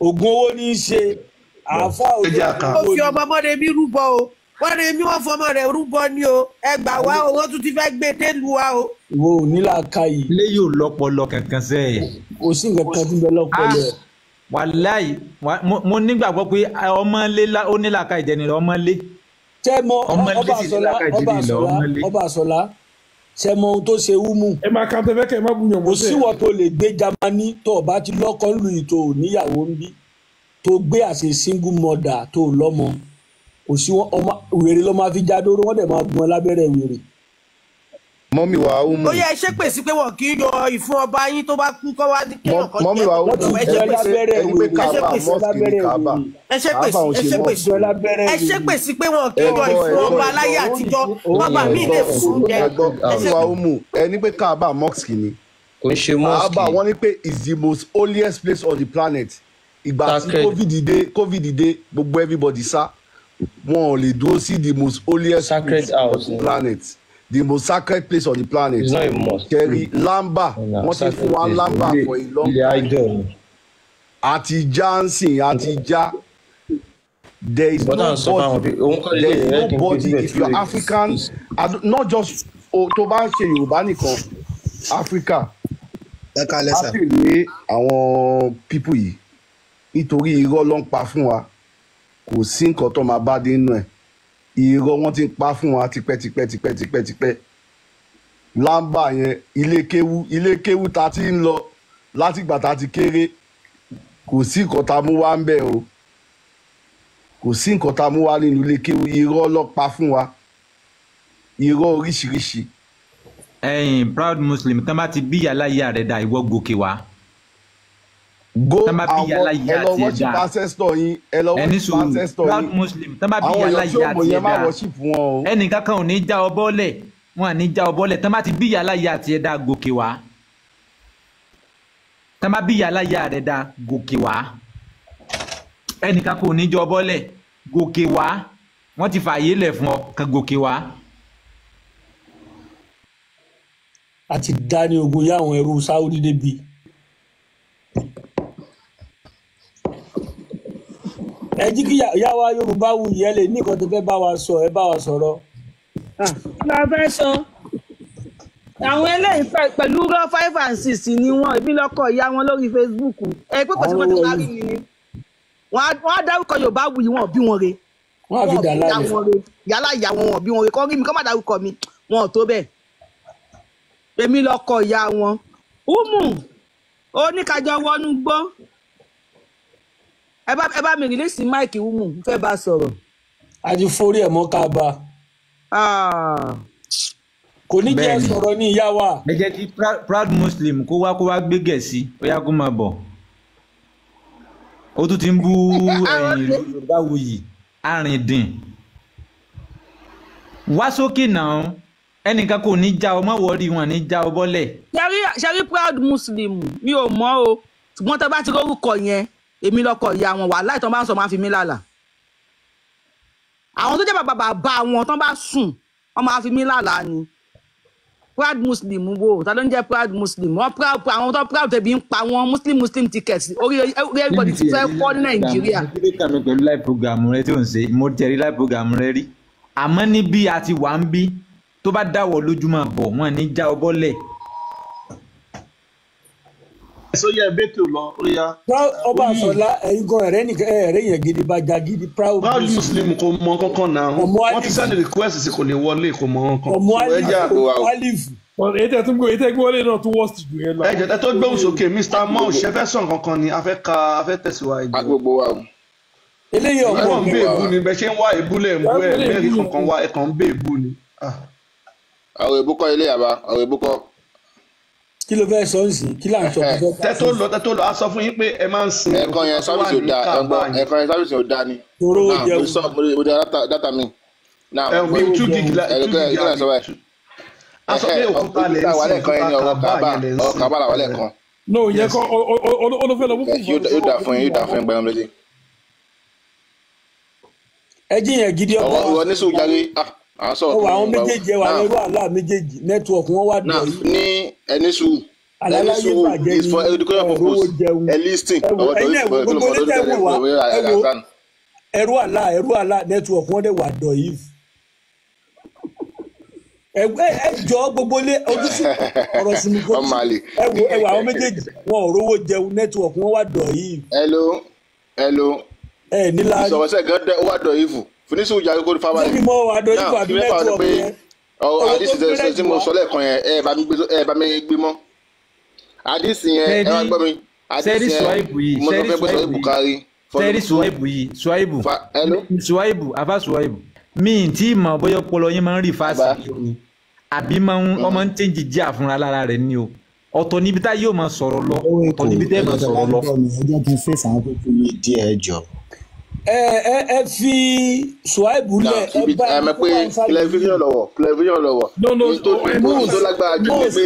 oògùn owó ní í ṣe àáfàá Ẹ jẹ́ àká. ológun Ó owó fi ni. ọmọ Mọ́remí rúbọ o. Mọ́remí wọ́n fọmọ rẹ̀ rúbọ ni o. Ẹ gbà wá o, wọ́n tún ti fẹ́ gbé délùú wa o. Ìwọ ò ní làákàyè, Ilé yóò lọ́pọlọ kankan sẹ́ ẹ̀. kò sí nǹkan kan tí ń bẹ lọ́pọlọ ẹ̀. Wàláì mo nígbàgbọ́ pé ọmọlé ó ní làákà ìjẹni lọ ọmọlé. Tẹ́ mọ Ọmọlé ọba sì ní àsọlá làákà ọba ìjẹni lọ àsọlá ọmọlé. ọba àsọlá, ṣe mọ ohun tó ṣe wúmù? Ẹ máa ka tẹ fẹ́ kẹ́ ẹ má bùyàn Kò mọ́ sẹ́ẹ̀. síwọ tó lè gbé Jámánì tó o bá ti lọ́kọ lù yìí tó o níyàwó ń bí, tó gbé àṣẹ single mother tó o lọ́mọ, kò sí wọn ọmọ wèrè ló máa fi já dóró, wọ́n dẹ̀ máa gbọ́n lábẹ́rẹ́ wèrè. Mọ́mí wa umu Ó yẹ ẹ ṣépè sí pé wọn kì í yọ ìfun ọba yín tó bá kú kọ́ wá ní kéèyàn kan mọ́mí jẹ́ wa Wọ́n umu ti ẹ jẹ ṣépè sí. lábẹ́rẹ́ ẹni pé wèrè, Ẹ Kaaba ṣépè sí. mosque ni lábẹ́rẹ́ Kaaba wèrè, Ẹ ṣépè Kaaba sí. ò Ẹ ṣe ṣépè mosque sí. jẹ lábẹ́rẹ́ Ẹ wèrè. ṣépè sí pé wọn kì ẹ í yọ gbọ́ ẹ ìfun gbọ́ ọba ẹ láyé gbọ́ àtijọ́. Òun Bàbá ẹ mi gbọ́ lè fún jẹ. ẹ gbọ́ Ẹ mọ́mí ṣépè. wa umu ẹni pé Kaaba mosque ni Kò ń ṣe mosque. Kaaba wọ́n ní pé is the most holiest place on the planet. Ìgbà tí Sacred. COVID dé gbogbo everybody sá, wọn ò lè dúró sí the most holiest Sacred place on house the ni. planet, the most sacred place on the planet. It's not a mosque. Kẹrí lamba Na wọ́n ti fún sacred wa place. lamba Ilé for a long ilé time. idol ni. Àti jansin àti já, there is Bọ́dà ń sọ fáwọn nobody bí òun kọ́ there lélẹ̀ is ẹ̀ kí n pè nobody síbẹ̀ if you are African 286. not just o tó bá ń ṣe Yorùbá nìkan, Africa Ẹ kalẹ á sà. tẹ̀lé àwọn people yìí nítorí irọ́ ló ń pa fún wa, kò sí nǹkan tó máa bá dé nínú ẹ̀, irọ́ wọ́n ti ń pa fún wa tipẹ́tipẹ́ tipẹ́tipẹ́ tipẹ́. Lámbà yẹn ilé kéwú ta ti ń lọ látìgbà tá a ti kéré, kò sí nǹkan tá a mú wá ń bẹ̀ o, kò sí nǹkan tá a mú wá nínú ilé kéwú, irọ́ ló pa fún wa, irọ́ oríṣiríṣi. Ẹ̀yin proud Muslim tán bá ti bí yàrá ìyá rẹ̀ dà ìwọ gòkè wá. Go Tán bá bí and yàrá ẹ ìyá lọ tiẹ̀ worship dà. ancestor yín, ẹ lọ Ẹni worship sùúrù ancestor proud yín. Muslim tán bá bí Àwọn yàrá èèyàn tí ìyá ò mọ̀ tiẹ̀ yẹn má dà. worship wọn o. Ẹnìkan kan ò ní já ọ bọ́lẹ̀, wọn à ní já ọ bọ́lẹ̀ tán bá ti bí yàrá ìyá tiẹ̀ dà gòkè wá. Tán bá bí yàrá ìyá rẹ̀ dà gòkè wá. Ẹnìkan kan ò ní já ọ bọ́lẹ̀ gòkè wá. Wọ́n ti fààyè lẹ̀ fún ọ kan gòkè wá. A ti dá ní ogun yá àwọn ẹrú Sáúdí débi. Ẹ jí kí yá wa Yorùbá wù yẹ lè ní nǹkan tó fẹ́ bá wa sọ, ẹ bá wa sọ̀rọ̀. La fẹ́ sọ àwọn eléyìí pẹ̀lú rọ 5 and 6 ni wọn ìbí lọ́kọ̀ ìyá wọn lórí Facebook ẹ pé kò sí Àwọn kó tó bá wọ̀nyí rí mi ni. Wọ́n á dárúkọ Yorùbá wuyì, wọn ò bí wọn re. Wọ́n á fi Wọn ò dà bí ìyá lálẹ́. wọn re, yálà ìyá wọn, wọn ò bí wọn re kọ́ rí mi kọ́ má dárúkọ mi, wọn ò tó bẹ́ẹ̀. Èmi lọkọ ìyá wọn. Umu oníkàjọ wọnú gbọ́. Ẹ bá mi release mic Umu, n fẹ́ bá sọ̀rọ̀. A ti forí ẹ̀ mọ́ kábà. Ah. Kò ní jẹ́ Bẹ́ẹ̀ni. sọ̀rọ̀ ní ìyá wa. Ẹ jẹ́ kí proud muslim kó wá gbé gẹ̀ẹ́sì, ó yá, kó máa bọ̀. Ó tún ti ń bú ẹ̀yìn Yorùbá wuyì arìndìn. Wá sókè náà, ẹnìkan kò ní já ọ mọ́, wọ́ọ́rì wọn ní já ọ bọ́lẹ̀. Ṣẹ́rí proud muslim, mi ò mọ̀ o, ṣùgbọ́n tẹ́ bá ti rórúkọ yẹn, èmi lọkọ ìyá wọn. Wà láì tán bá ń sọ, máa fi mí lálàá. Àwọn tó jẹ́ bàbá bàbá wọn tán bá sùn, wọ́n máa fi mí lálàá ni. Proud muslim wo? Ta ló ń jẹ́ proud muslim? Wọ́n proud, àwọn tó proud tẹ̀bí ń pa wọn. Muslim muslim ticket orí orí everybody ti fẹ́ fọ́ ní Nàìjíríà. Kí ló kà mí pẹ̀lú live program rẹ tí ò ń ṣe? Mo tẹ̀rí live program rẹ rí, àmọ́ níbí a ti wà ń bí, tó bá dáwọ̀ lójúmọ́ bọ̀, wọ́n ní já ọ bọ́lẹ̀. Ẹ̀sọ́ yẹ bẹ́tò lọ, ó yá. Ọba àsọlá, ẹ̀yin gan ẹ̀rẹ́ nìkan ẹ̀rẹ́ yẹn gidi bá ja gidi proud. Proud muslim kò mọ kankan náà. Ọmọ wọ́n ti send request sí, kò lè wọlé, kò mọ kankan. Ọmọ So, ẹ jẹ́ Alif. Èyí tẹ́ gbé wọlé náà tún worst jù yẹn lọ. Ẹ jẹ́ ẹ tó gbóhùn sókè, Mr. Mo ṣe fẹ́ sọ nǹkan kan ni, a fẹ́ ka, a fẹ́ tẹ̀síwájú. Agbogbo wa o. Eléyìí ọmọ ọmọ ń bẹ èbú ni bẹ ṣe ń wá èbú lẹ̀ ń bú ẹ mẹ́rin kankan wá, ẹ kàn ń bẹ èbú ni. Ọ̀rọ̀ èbú kọ́ ilé yàrá, ọ̀rọ̀ èbú kọ́. Kí ló fẹ́ sọ ń sìn? Kí là ń sọ? Kí fẹ́ Tẹ tó lọ, tẹ tó lọ, a sọ fún yín pé ẹ máa ń sin Ẹ̀kan yẹn service ò dáa, ẹ̀gbọ́n, ẹ̀kan yẹn service ò dáa ni. Toró Now, jẹun. mo sọ mo di data mi. Now, Ẹ bí 2 gig la, 2 gig kí ló ń sọ báyìí? A sọ pé òkúta lẹ̀ ń wà sin, lẹ́ẹ̀kan yẹn ni òkúta ọ̀rọ̀ kàbá kàbá yẹn lẹ̀ ń ọ̀rọ̀ sin. kàbá làwà lẹ́ẹ̀kan. No, ìyẹn kọ́, olófẹ́ lọ mú fún Yóò dáa fún yín, yóò dáa fún yín gbẹ̀rún létí. Ẹ jíyàn gidi ọkọ. Ọwọ́ ìwọ ní sùúrù jáde, à ń sọ̀rọ̀ Ọwọ́ àwọn fún yín. méjèèjì ẹwà Now, ẹrú àlá méjèèjì, network wọn wà now dọ̀ yìí. ní ẹni sùúrù, ẹni Àlàyé sùúrù bàjẹ́ is ni for education ọ̀rọ̀ owó purpose. jẹun. Ẹ listen, Ẹ wo ọ̀rọ̀ ẹ̀yin náà, dọ̀rí gbogbo ọ̀rọ̀ ilé tẹ̀ wò wá, ẹ wo dọ̀rí ẹrú àlá, ẹrú àlá, network wọn dẹ̀ wà dọ̀ yìí. Ẹ jọ gbogbo ilé ojúṣe ọ̀rọ̀ sunukú. Ọmọ àlè. Ẹ wo, ẹ wo àwọn méjèèjì, wọn ò rówó jẹun, network wọn wà dọ̀ yìí. Hello, hello. Ẹ nílá. Ìsọ̀rọ̀sẹ̀ gan dẹ́ ó wà dọ̀ yìí fù. Fúnisù jáde kó fáwọn. Ṣé kí mo wà dọ̀ yìí fù àbí network yẹn? Ọ̀rọ̀ Owó àdìsí tó tẹ tí mo gbé sọ lẹ́ẹ̀kan yẹn, ẹ bá mi gbé mọ́. Àdìsí yẹn, ẹ wá gbọ́ mi. Sẹ́rí Àdìsí yẹn, Suwaibu yìí, mo sọ sẹ́rí fẹ́ pé sọ Suwaibu yìí, Bukari. sẹ́rí Suwaibu yìí, Suwaibu, Suwaibu, afa Suwaibu, mi ì tí ì mọ̀ bóyá ọpọlọ yín máa ń rí fásitì ni àbí máa ń ọmọ ń tẹ́ǹjì jí àfúnra lára rẹ̀ ni o. Ọ̀tọ̀ níbi tá yóò máa sọ̀rọ̀ lọ, ọ̀tọ̀ níbi tẹ́ máa sọ̀rọ̀ lọ. Ẹ jẹ́ kí n fèsì àwọn tó fi mí díẹ̀ jọ. Ẹ fi Suwaibu lẹ̀, ẹ Ibi bá ẹ mọ̀ pé television lọ́wọ́, television lọ́wọ́. No, no, ní tó lágbára jù ni pé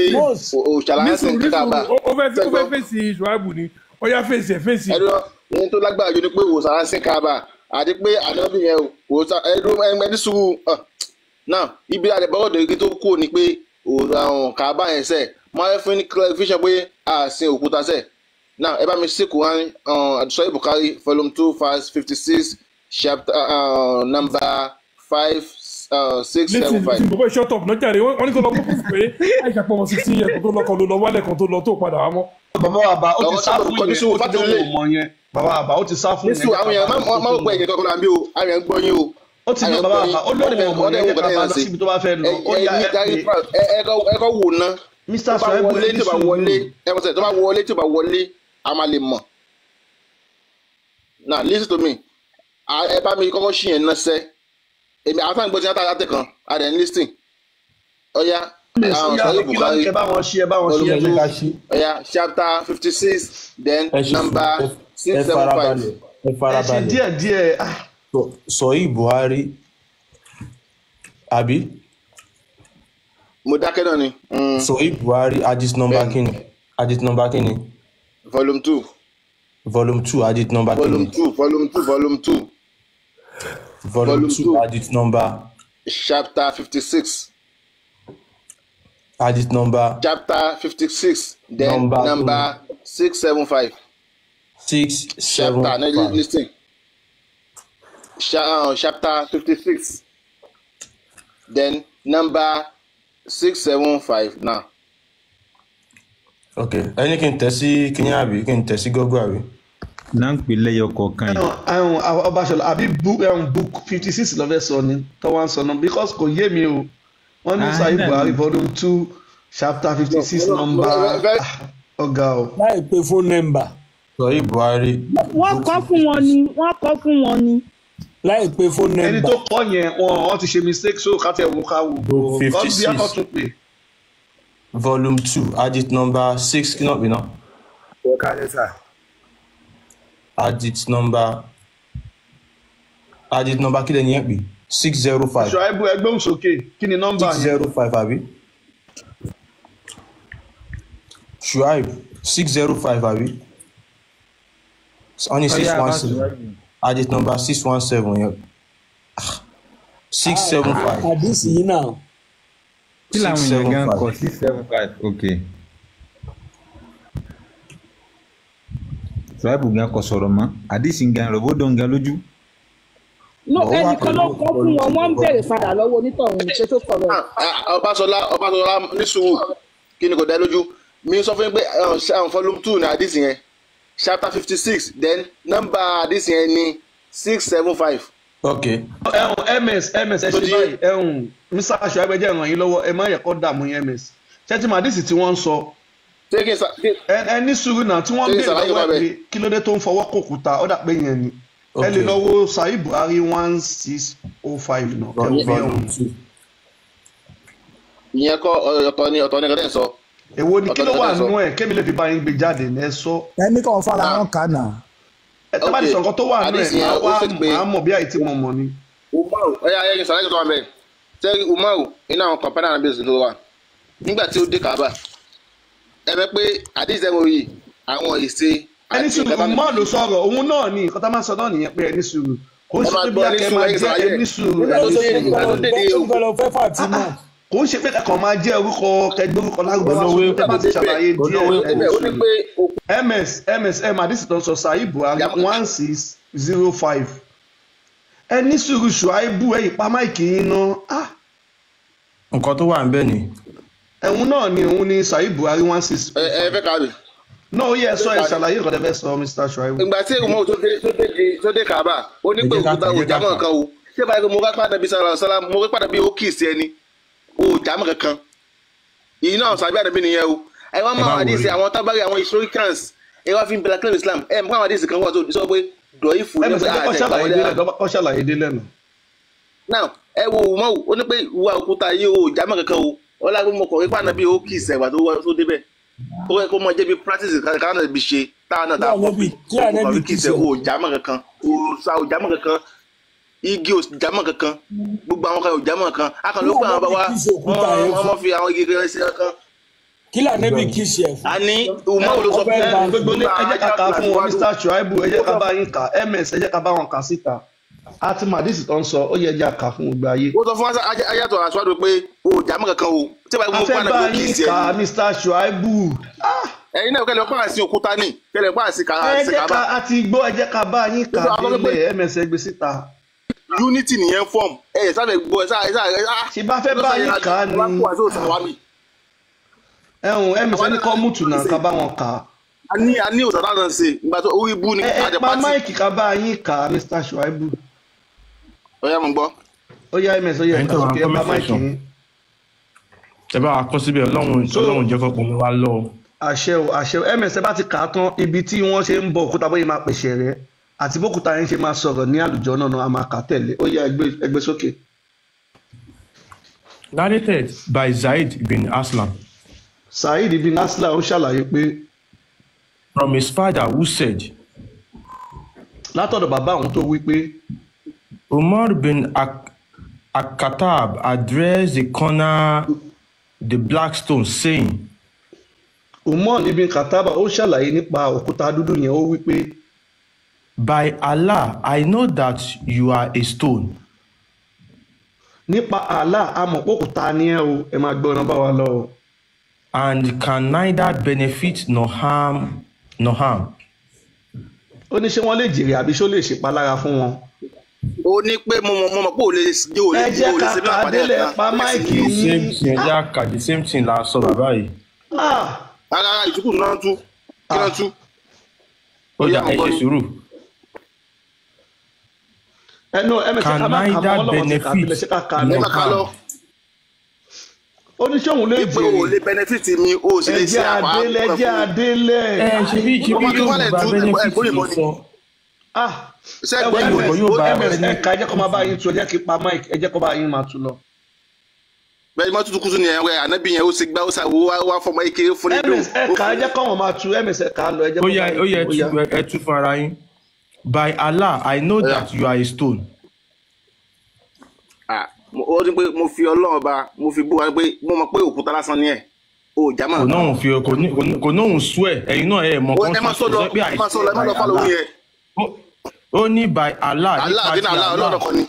òòṣà là ń sìn kíkà bá. Ó fẹ́ fèsì Ṣùáìbù ni, ó yá, fèsì ẹ̀, fèsì. Ẹdúró, ní tó lágbára jù ni pé òòṣà là ń sìn káàbà àti pé ànábì yẹn o òòṣà. Ẹdúró, ẹni sùúrù náà, ibi àdìbọ́rọ̀ dèrè tó kú ni pé òòṣà káàbà yẹn sẹ̀ máa ń fún ní clarification pé a sin òkúta sẹ̀. Now, ẹ bá mi sí Quran, Sahih Bukhari, volume 2, verse 56, chapter number 5 6 7 Listen, 5. listen, bọ̀bọ̀, shut up náà jàre. Wọ́n ní kó lọ mú fún pé Aisha pọ̀ mọ́ 16 years kó tó lọ́kọ̀, ló lọ wálẹ̀ kan tó lọ tó padà wá mọ́. Bàbá bàbá, ó ti sá fún yẹn, ó ti lóun ò mọ yẹn. Bàbá bàbá, ó ti sá fún yẹn. Nísù àwọn èèyàn máa ń pẹ́ ẹ̀yìn kankan láàbí o, àwọn èèyàn ń gbọ́ yín o. Ó ti ní bàbá bàbá, ó lóun ò mọ yẹn, jẹ́ ká bá lọ síbi tó bá fẹ́ lọ. Ó yá, ẹ pé Ẹ kọ́ wò ná. Mr. Tó bá Suwaibu, wọlé, ẹni tí ò bá sùúrù. wọlé, ẹ mọ̀ sẹ́, tó bá wọlé, tí ò bá wọlé, a máa lè mọ̀. Now listen to me. Ẹ bá mi kọ́kọ́ ṣì yẹn náà sẹ́. Èmi àwọn táwọn gbọ́ ti náà tàtẹ̀ kan, a dẹ̀ ń listen. Ọ̀ya, àwọn Ó yá, Sahih kí ló ní Bukhari kẹ bá wọn ṣí, ẹ bá wọn ṣí, ẹ volume jẹ́ ká 2, ṣí. ọ̀ya, chapter 56, then Ẹ ṣe number 6 ẹ 7 5. farabalẹ̀, ẹ Ẹ ṣe farabalẹ̀. díẹ̀ díẹ̀. Sọ̀yí Buhari àbí? Mo dákẹ́ náà ni. Sọ̀yí Buhari, hadith number kíni? Hadith number kíni? Volume 2. Volume 2, hadith number Volume kíni? 2, volume 2, volume 2. Volume Volume 2 2. Hadith number Chapter 56. Hadith number Chapter 56, then number number 675. 6 7 Chapter, no, 5. listen. Chapter 56, then number 675 now. Ok, ẹni kí n tẹ̀ sí kíní àbí kí n tẹ̀ sí Google àbí? Náà ń pè lẹ́yọ kọ̀ọ̀kan yìí. Ẹ̀hún Ọbaṣọlá àbí book 56 lọ́fẹ́ sọ ni tó wá ń sọ náà because kò yé mi o. Wọ́n ní Sahih Buhari volume 2 chapter 56 number ọ̀gá o. Láì pé phone number. Sahih Buhari. Wọ́n kọ́ fún wọn ni, wọ́n kọ́ fún wọn ni. Láì pé phone number. Ẹni tó kọ́ yẹn wọ́n ti ṣe mistake so ká tẹ̀ wò ká wò. Book Kọ́ bí akọ́ 56 tún pè. volume 2 hadith number 6 kí náà pè náà. Ẹ káalẹ́ sà. Hadith number kí lẹ́ni yẹn pè 605. Ṣùáìbù ẹgbẹ́ òsókè kí ni nọ́mbà yẹn? 605 àbí? Shuaib 605 àbí? Wọ́n ní 617 hadith number 617 yẹn 675. Àdìsí yìí náà. Kí làwọn èèyàn gan kọ 675 ok. Shuaib gan kò sọ̀rọ̀ mọ́ àdìsí gan rògbòdò gan lójú. No, ẹnìkan ló kọ́ fún wọn, wọ́n ń béèrè padà lọ́wọ́ onítọ̀hún ṣe tó kọ̀ rẹ̀. Ọbaṣọlá ní sùúrù kí ni kò dá lójú mi sọ fún yín pé volume 2 ní àdìsí yẹn chapter 56 then number àdìsí yẹn ní 675. Ok. Ẹ̀hún ms ẹ ṣe báyìí ẹ̀hún Mr. Shuaib jẹ́ ìràn yín lọ́wọ́ ẹ má yẹ kó dààmú yín ms. Ṣé tí màdìsí tí wọ́n ń sọ? Ẹ ní sùúrù náà tí wọ́n ń béèrè lọ́wọ́ ẹ̀ pé kí ló dé tó ń fọwọ́ kòkúta ó dà pé yẹn ni. Ẹ lè lọ wo Sahih Buhari 1605 náà. Volume 2. Ìyẹn kọ́ ọ̀tọ̀ ni nǹkan tẹ́ ń sọ. Èwo ni kí ló wà nínú ẹ̀ kémi lè fi bá yín gbé jáde ní ẹ sọ. Ẹni kan fara hàn kà náà. Ẹ tẹ́ bá ti sọ nǹkan tó wà nínú ẹ̀ máa mọ̀ bí àìtí mọ̀ mọ̀ ni. Umaru ẹ̀yà ẹ̀yìn sàlẹ̀ tó wà mẹ́ sẹ́rí Umaru iná àwọn kọ̀ǹpánà àbí èsì ló wà nígbà tí ó dé Kaaba ẹ bẹ pé àdìsẹ́ wo yìí àwọn ìṣe. Ẹni sùúrù Umar ló sọ̀rọ̀ òun náà ni nǹkan tá máa ń sọ náà nìyẹn pé ẹni sùúrù kò ń ṣe pé bí akẹ́ máa jẹ́ ẹni sùúrù ẹni sùúrù kò ń ṣe pé kẹ́kọ̀ọ́ máa jẹ́ orúkọ kẹgbẹ́ orúkọ lárúbáwá sókè tẹ́ bá ti ṣàlàyé díẹ̀ ẹni sùúrù. Ms m àdìsí tó ń sọ Sahih Buhari 1605 ẹni sùúrù Shuaibu ẹ̀yìn pa máìkì yín náà. Nǹkan tó wà ń bẹ̀ ni. Ẹ̀hún náà ni òun ni Sahih Buhari 16. Ẹ fẹ́ ká rí. Náà ó yẹ ẹ sọ ẹ ṣàlàyé nǹkan tẹ́ fẹ́ sọ Mr. Shuaibu. Ìgbà tí Umaru tó dé Kaaba ó ní pé òkúta ò jámọ́ nǹkan o ṣé báyìí mo rí pàdé bí sàlá sàlá mo rí pàdé bí ó kì í sí ẹni o jámọ́ kankan ìyí náà sàbí àdàbí nìyẹn o ẹ wá máa àdìsí àwọn tábàrí àwọn historians ẹ wá fi ń bẹ̀rẹ̀ claim Islam ẹ mọ̀ àwọn àdìsí kan wà tó sọ pé dọ̀yìfù ní pé àtẹ̀kọ́ ṣàlàyé délẹ̀ nù. Now ẹ wo Umaru ó ní pé ìwà òkúta yìí o jámọ́ kankan o ọlá pé mo kọ̀ rí pàdé bí ó kì í sẹ̀wà tó débẹ̀ ó yẹ kó mọ jẹ́ bí practice kan náà bí ṣe táwọn náà táwọn kọ́ kò kì í sẹ́ o jámọ́ kankan òòṣà ò jámọ́ kankan igi ò jámọ́ kankan gbogbo àwọn kan ò jámọ́ kankan akàn ló pé àwọn bàbá wọn fi àwọn igi kan sí kankan. Kí lànà bí kì í ṣe ẹ̀fọ́. A ní Umaru ló sọ fún gbogbo ní ẹ jẹ́ ká kà fún wọn Mr. Shuaibu ẹ jẹ́ ká bá yín kà ms ẹ jẹ́ ká bá wọn kà síta àti màdìsí tó ń sọ ó yẹ jẹ́ ká fún gbogbo ayé. Ó sọ fún ayàtọ̀ aṣáájú pé o jámọ́ kankan o tí báyìí mo afẹ́ gbọ́dọ̀ bá bí ó kì í yín ṣe kà Mr. Shuaibu. Ẹ̀yin náà kẹlẹ̀ pààsì òkúta ní kẹlẹ̀ pààsì Ẹ jẹ́ ká kàbá. a ti gbọ́ ẹ jẹ́ ká bá yín kà délẹ̀ ms ẹ gbé síta. Unity nìyẹn fọ́ọ̀mù ẹ ẹ sábẹ̀ gbọ́ ẹ sáà ẹ sáà ẹ sáà. Ṣé bá fẹ́ bá yín kà ni ẹ̀hún ms ẹni kọ́ mútù náà ká bá wọn kà. A ní òsàtà náà ṣe ìgbà tó orí ibú ni Ẹ àjẹ pa pátì. máìkì ká bá yín kà Mr. Shuaibu. Ó yá mo gbọ́. Ó yá ms ó yẹ Ẹ̀yin ká tó wà sókè ẹ pa comment máìkì section. yín. Ẹ bá wa kọ síbẹ̀ Ọlọ́run Ọlọ́run jẹ́ kọ́kọ́ mi wá lọ. Àṣẹ o àṣẹ o ms ẹ bá ti kà á tán ibi tí wọ́n ṣe ń bọ òkúta bóyá máa pèsè rẹ àti bókúta yẹn ṣe máa sọ̀rọ̀ ní àlùjọ náà a máa kà á tẹ̀lé ó yá ẹ gbé sókè. Narrated by Zaid bin Aslam. Saheed bin Aslam ó ṣàlàyé pé. From his father who said. Látọ̀dọ̀ bàbá òun tó wí pé. Umar bin Al-Khattab addressed the corner the black stone saying. Umar ibn Khattab ó ṣàlàyé nípa òkúta dúdú yẹn ó wí pé. By Allah, I know that you are a stone. Nípa Allah, a mọ̀ pé òkúta ni ẹ́ o, ẹ máa gbọ́ ọ̀nà bá wa lọ o. And can neither benefit nor harm nor harm. Ó ní ṣé wọ́n lè jèrè àbí ṣó lè ṣèpalára fún wọn. Ó ní pé mo mọ̀ pé ò lè ṣe ò lè Ẹ jẹ́ ò lè ká ṣe bí kà á àpàdé délẹ̀ pa máìkì The yín. same thing, ẹ jẹ́ á kà, the same thing la sọ bàbá yìí. Rárá ìtukù náà tú kí náà tú. Ó dà, ẹ ṣe sùúrù. Ẹnu ms Can ká má kà neither mọ́ ọlọ́mọ ti kà benefit sílẹ̀, ṣé ká kà á Ẹ lọ. má kà á lọ. Ó ní ṣé òun lè Pé o ò jèrè. lè benefit mi, o ò sì lè Ẹ ṣe jẹ́ àpá adélẹ̀, ẹ àpá jẹ́ fún mi. adélẹ̀. Ẹ ṣebí Ọmọ ṣebí tó wà lẹ̀ Yorùbá tú benefit ẹ̀gbọ́n ló ìbọn ni. sọ. Ah, Ṣé ẹ wo ẹ̀gbọ́n Yorùbá ms yóò bá ms ẹ kà, ẹ jẹ́ kó máa bá yín tu, ẹ jẹ́ kí n pa mic, ẹ jẹ́ kó bá yín máa tu lọ. Bẹ́ẹ̀ni mọ́tò tuntun ni ẹ̀rọ ànábì yẹn, ó ṣe gbá, ó ṣàwó wá fọmọ ike fún nídò. Ms ẹ kà, ẹ jẹ́ kó wọn máa tu, ms ẹ kà á lọ, ẹ jẹ́ Ó kó yá bá ó yín yá, tu, ó yá. ẹ tú fún ara yín. By Allah, I know that you are a stone. Ó ní pé mo fi Ọlọ́run ọba, mo fi búra pé mo mọ̀ pé òkúta lásán ni ẹ̀, o ò já mọ́ Kò nǹkan. náà fi kò ní kò náà swear, ẹ̀yin náà ẹ̀ mọ̀ Ẹ má sọ lọ, sọ pé ẹ I má sọ lọ, swear ẹ má by lọ fálọ Allah. orí yẹn. Ó ní by Allah, Allah nípa àbí ti náà Allah Allah. ọlọ́run kan ni.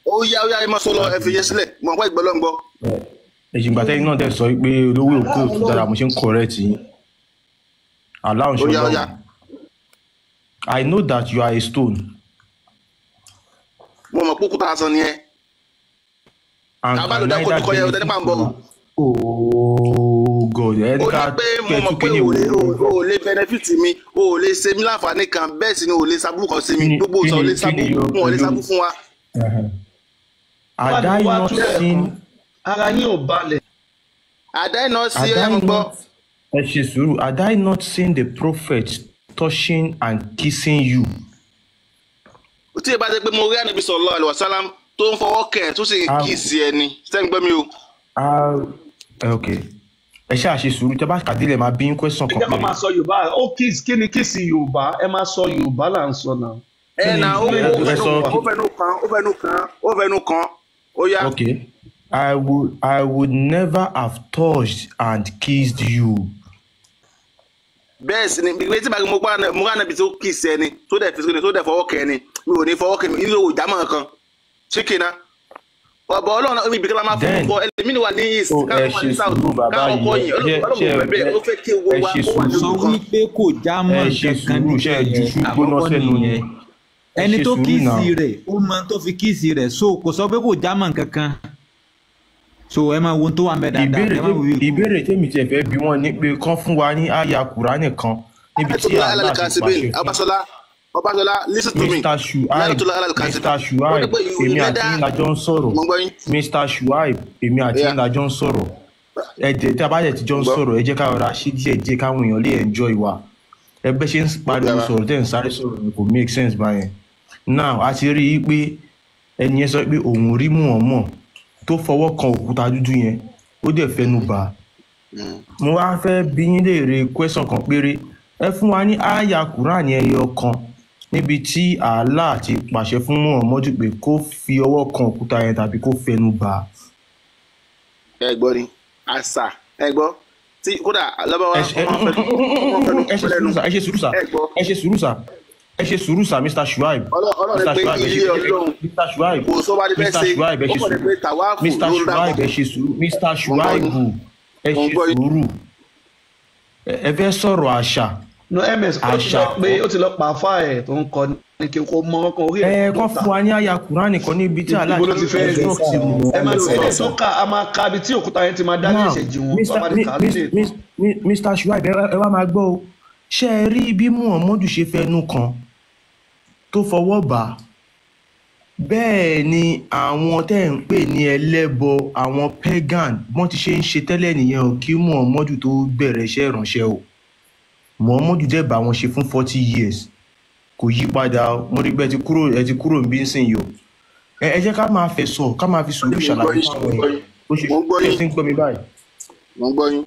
Ó yá, ó yá, ẹ má sọ lọ, ẹ fi yẹn sílẹ̀, mo mọ̀ pé ìgbọ́ lọ́n gbọ́. Ẹ̀yìn ìgbà tẹ́yìn náà dẹ̀ sọ pé olówó òkú òtún dára, mo ṣe ń correct yín. Allah ń ṣe Ó yá, ó yá. Ọlọ́run. I know that you are a stone Mo mọ̀ pé òkúta lásán ni ẹ. and Tàbá can ló dákọ̀ neither tó kọ́ yẹ ọ̀tẹ́ benefit nípa ń bọ̀. me. Oh God, ẹ ní Ó ká ní pé mo kẹ́ mọ̀ tú pé kíní o wò. ò lè benefit mi, o ò lè ṣe mí láǹfààní kan, bẹ́ẹ̀ sì ni o ò lè ṣaburú kan sí mi, Kí ni gbogbo kí òsàn ò ni lè kí ṣabú, ni wọn ò lè ṣabú yóò fún wa. Wá Had ní I wá not tú lẹ́ẹ̀kan, seen ara yín ò balẹ̀. Àdá iná sí Had ọyá I mo gbọ́. not, ẹ ṣe sùúrù, had I not seen the prophet touching and kissing you? Tí ẹ bá jẹ́ pé mo rí Ànábì sallallahu alaihi wasallam tó ń fọwọ́ kẹ̀ tó sì ń kì sí ẹni, sẹ́ni gbọ́ mi o. Ah, okay, ẹ ṣáà ṣe sùúrù, tẹ́ bá kàdílẹ̀ máa bí yín question Ẹ kan jẹ́ kó péré. máa sọ Yorùbá, ó kiss, kí ni kiss Yorùbá, ẹ máa sọ Yorùbá là ń sọ náà. Ẹ Kí ni na ó ẹ ó ẹ fẹnu sọ? ó fẹnu kan ó fẹnu kan ó fẹnu kan, ó yá. Okay, I would never have touched and kissed you. Bẹ́ẹ̀ sì ni ìwé tí bàgbé mo pa mo rí Ànábì tó kì sí ẹni tó dẹ̀ fi sí tó dẹ̀ fọwọ́ kẹ̀ ẹni, mi ò ní fọwọ́ kẹ̀ mi nílò òjá mọ́ kan ṣíkì náà. Ọ̀bọ̀ Ọlọ́run ibi kan la máa fọwọ́ Then kọ ẹlẹ́mìí wà ní east, ó ẹ káwọn wà ṣe ní south, sùúrù bàbá káwọn kọ yìí, yìí, ẹ ṣe Ọlọ́run ṣe ò fẹ́ bẹ́ẹ̀, ó fẹ́ kí owó ẹ wa ṣe kó wà sùúrù. ní Sọ ojú kan. wípé kò já mọ́ Ẹ ṣe nǹkan kan sùúrù, ṣe níbẹ̀ ẹ ju yẹn, ṣú gbóná àkọ́kọ́ sẹ́nu ni? nìyẹn. Ẹ Ẹni ṣe tó sùúrù kíìsì náà. rẹ̀, ó mọ tó fi kíìsì rẹ̀, so kò sọ pé kò já mọ́ nǹkan kan, so ẹ máa wo ohun tó wà ń bẹ dáadáa, Ìbéèrè ẹ má wíwí kú. Ìbéèrè tèmi tiẹ̀ fẹ́ bi wọ́n ni pé kán fún wa ní àyà Kùránì kan níbi tí Lánàtúlá Allah ti alálùkàsíbìn pàṣẹ fún Ọbaṣọlá, Ọbaṣọlá, listen to me. Mr Shuaib, Lánàtúlá alálùkàsíbìn, Mr ó ní Shuaib, pé you èmi àti neither yín la jọ ń sọ̀rọ̀. Mo gbọ́ yín. Mr Shuaib, èmi àti Ó yá. yín la jọ ń sọ̀rọ̀. Ẹ jẹ́ tí a bá jẹ́ ti jọ ń Gbọ́. sọ̀rọ̀, ẹ jẹ́ ká rọra ṣe díẹ̀ díẹ̀ káwọn èèyàn lè enjoy wa. Ẹ bẹ́ ṣe ń pariwo Yàrá. sọ̀rọ̀ tẹ́ ń sáré sọ̀rọ̀ ni kò make sense báyẹn. Now a ti rí i pé ẹni yẹn sọ pé òun rí Muhammad tó fọwọ́ kan òkúta dúdú yẹn, ó dẹ̀ fẹnu bà á. Mo wá fẹ́ bi yín léèrè question kan péré. Ẹ fún wa ní àyà Kùránì ẹyọ kan níbi tí Allah ti pàṣẹ fún Muhammadu pé kó fi ọwọ́ kan òkúta yẹn tàbí kó fẹnu bà á. Ẹ gbọ́ ni àṣà, ẹ gbọ́ tí kódà lọ́bàwá Ẹ ṣe ọmọ fẹnu ọmọ fẹnu ẹ ṣe lẹ́nu sùúrù sà, ẹ ṣe sùúrù sà, ẹ gbọ́. ẹ ṣe sùúrù sà, ẹ ṣe sùúrù sà, Mr Shuaib, Ọlọ́run Mr pé Shuaib, ẹ ṣe ilé Ọlọ́run Mr Shuaib, kò sọ wá ní fẹ́ Mr ṣe, Shuaib, ẹ ó ṣe kàn ní sùúrù, pé tàwáàfù Mr ló ń Shuaib, dákọ̀. ẹ ṣe sùúrù, Mr Mo ń gbọ́ Shuaib, yín, ẹ mo ń ṣe gbọ́ yín. sùúrù. Ẹ fẹ́ sọ̀rọ̀ àṣà, No ms, ó ti àṣà lọ pé ó ti lọ pa àfáà ẹ̀ tó ń kọ ní kí kò mọ ọkàn orí ẹ̀ ẹ ló kàn ta. fún wa ní àyà Kùránì kan níbi tí Allah Ibo ló ti ti fẹ́ rí? instruct mu. Ẹ máa sọ tó kà, a máa ka ibi tí òkúta yẹn ti máa dá ní Now ẹ̀ṣẹ̀ jì wọ́n, Mr bàbá ní kà á lè. Mr Shuaib, ẹ wá máa gbọ́ o. Ṣé ẹ rí bí Muhammadu ṣe fẹnu kan tó fọwọ́ bà á, bẹ́ẹ̀ ni àwọn tẹ́ ẹ̀ ń pè ní ẹlẹ́bọ, àwọn pagan, bọ́n ti ṣe ń ṣe tẹ́lẹ̀ nìyẹn o, kí Muhammadu tó bẹ̀rẹ̀ iṣẹ́ ìránṣẹ́ o. Muhammadu dẹ̀ bá wọn ṣe fún 40 years, kò yí padà o. Mo rí pé ẹ ti kúrò níbí nísìnyí o. Ẹ jẹ́ ká máa fẹ̀ sọ, ká máa fi sùúrù Mo ń gbọ́ ṣàlàyé yín, fáwọn mo ń gbọ́ èèyàn yín, ó ṣe mo ń gbọ́ ṣe yín, ti ń gbọ́ mi báyìí. Mo ń gbọ́ yín.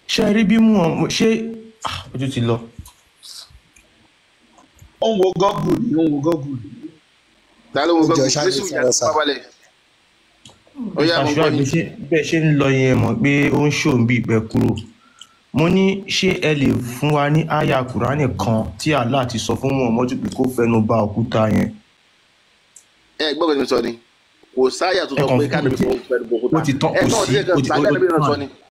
Ṣé ẹ rí bí Muhammadu ṣé, ah, ojú ti lọ. Ó ń wo Google ni, ó ń wo Google ni. Ta ló ń Ẹ gbọ́ jọ̀ọ́ ṣáà lè Jésù ìyá sọ̀rọ̀ tó sà. bá balẹ̀. Ó yá, Mr mo ń gbọ́ Shuaib, yín. ṣé bẹ́ẹ̀ ṣe ń lọ yẹn mọ̀ pé ó ń ṣòun bí ìpẹ́ kúrò. Mo ní ṣé ẹ lè fún wa ní àyà Kùránì kan tí Allah ti sọ fún Muhammadu pé kó fẹnu ba òkúta yẹn? Ẹ gbọ́ kí ni sọ ni, kò sáyà tó Ẹ sọ kàn pé fún ká mi níbi fọwọ́ fẹnu bò ó ti tán, ẹ kò tọ́ sí ọdún ó kan ti sáyà ó níbi ti náà sọ tán. ni.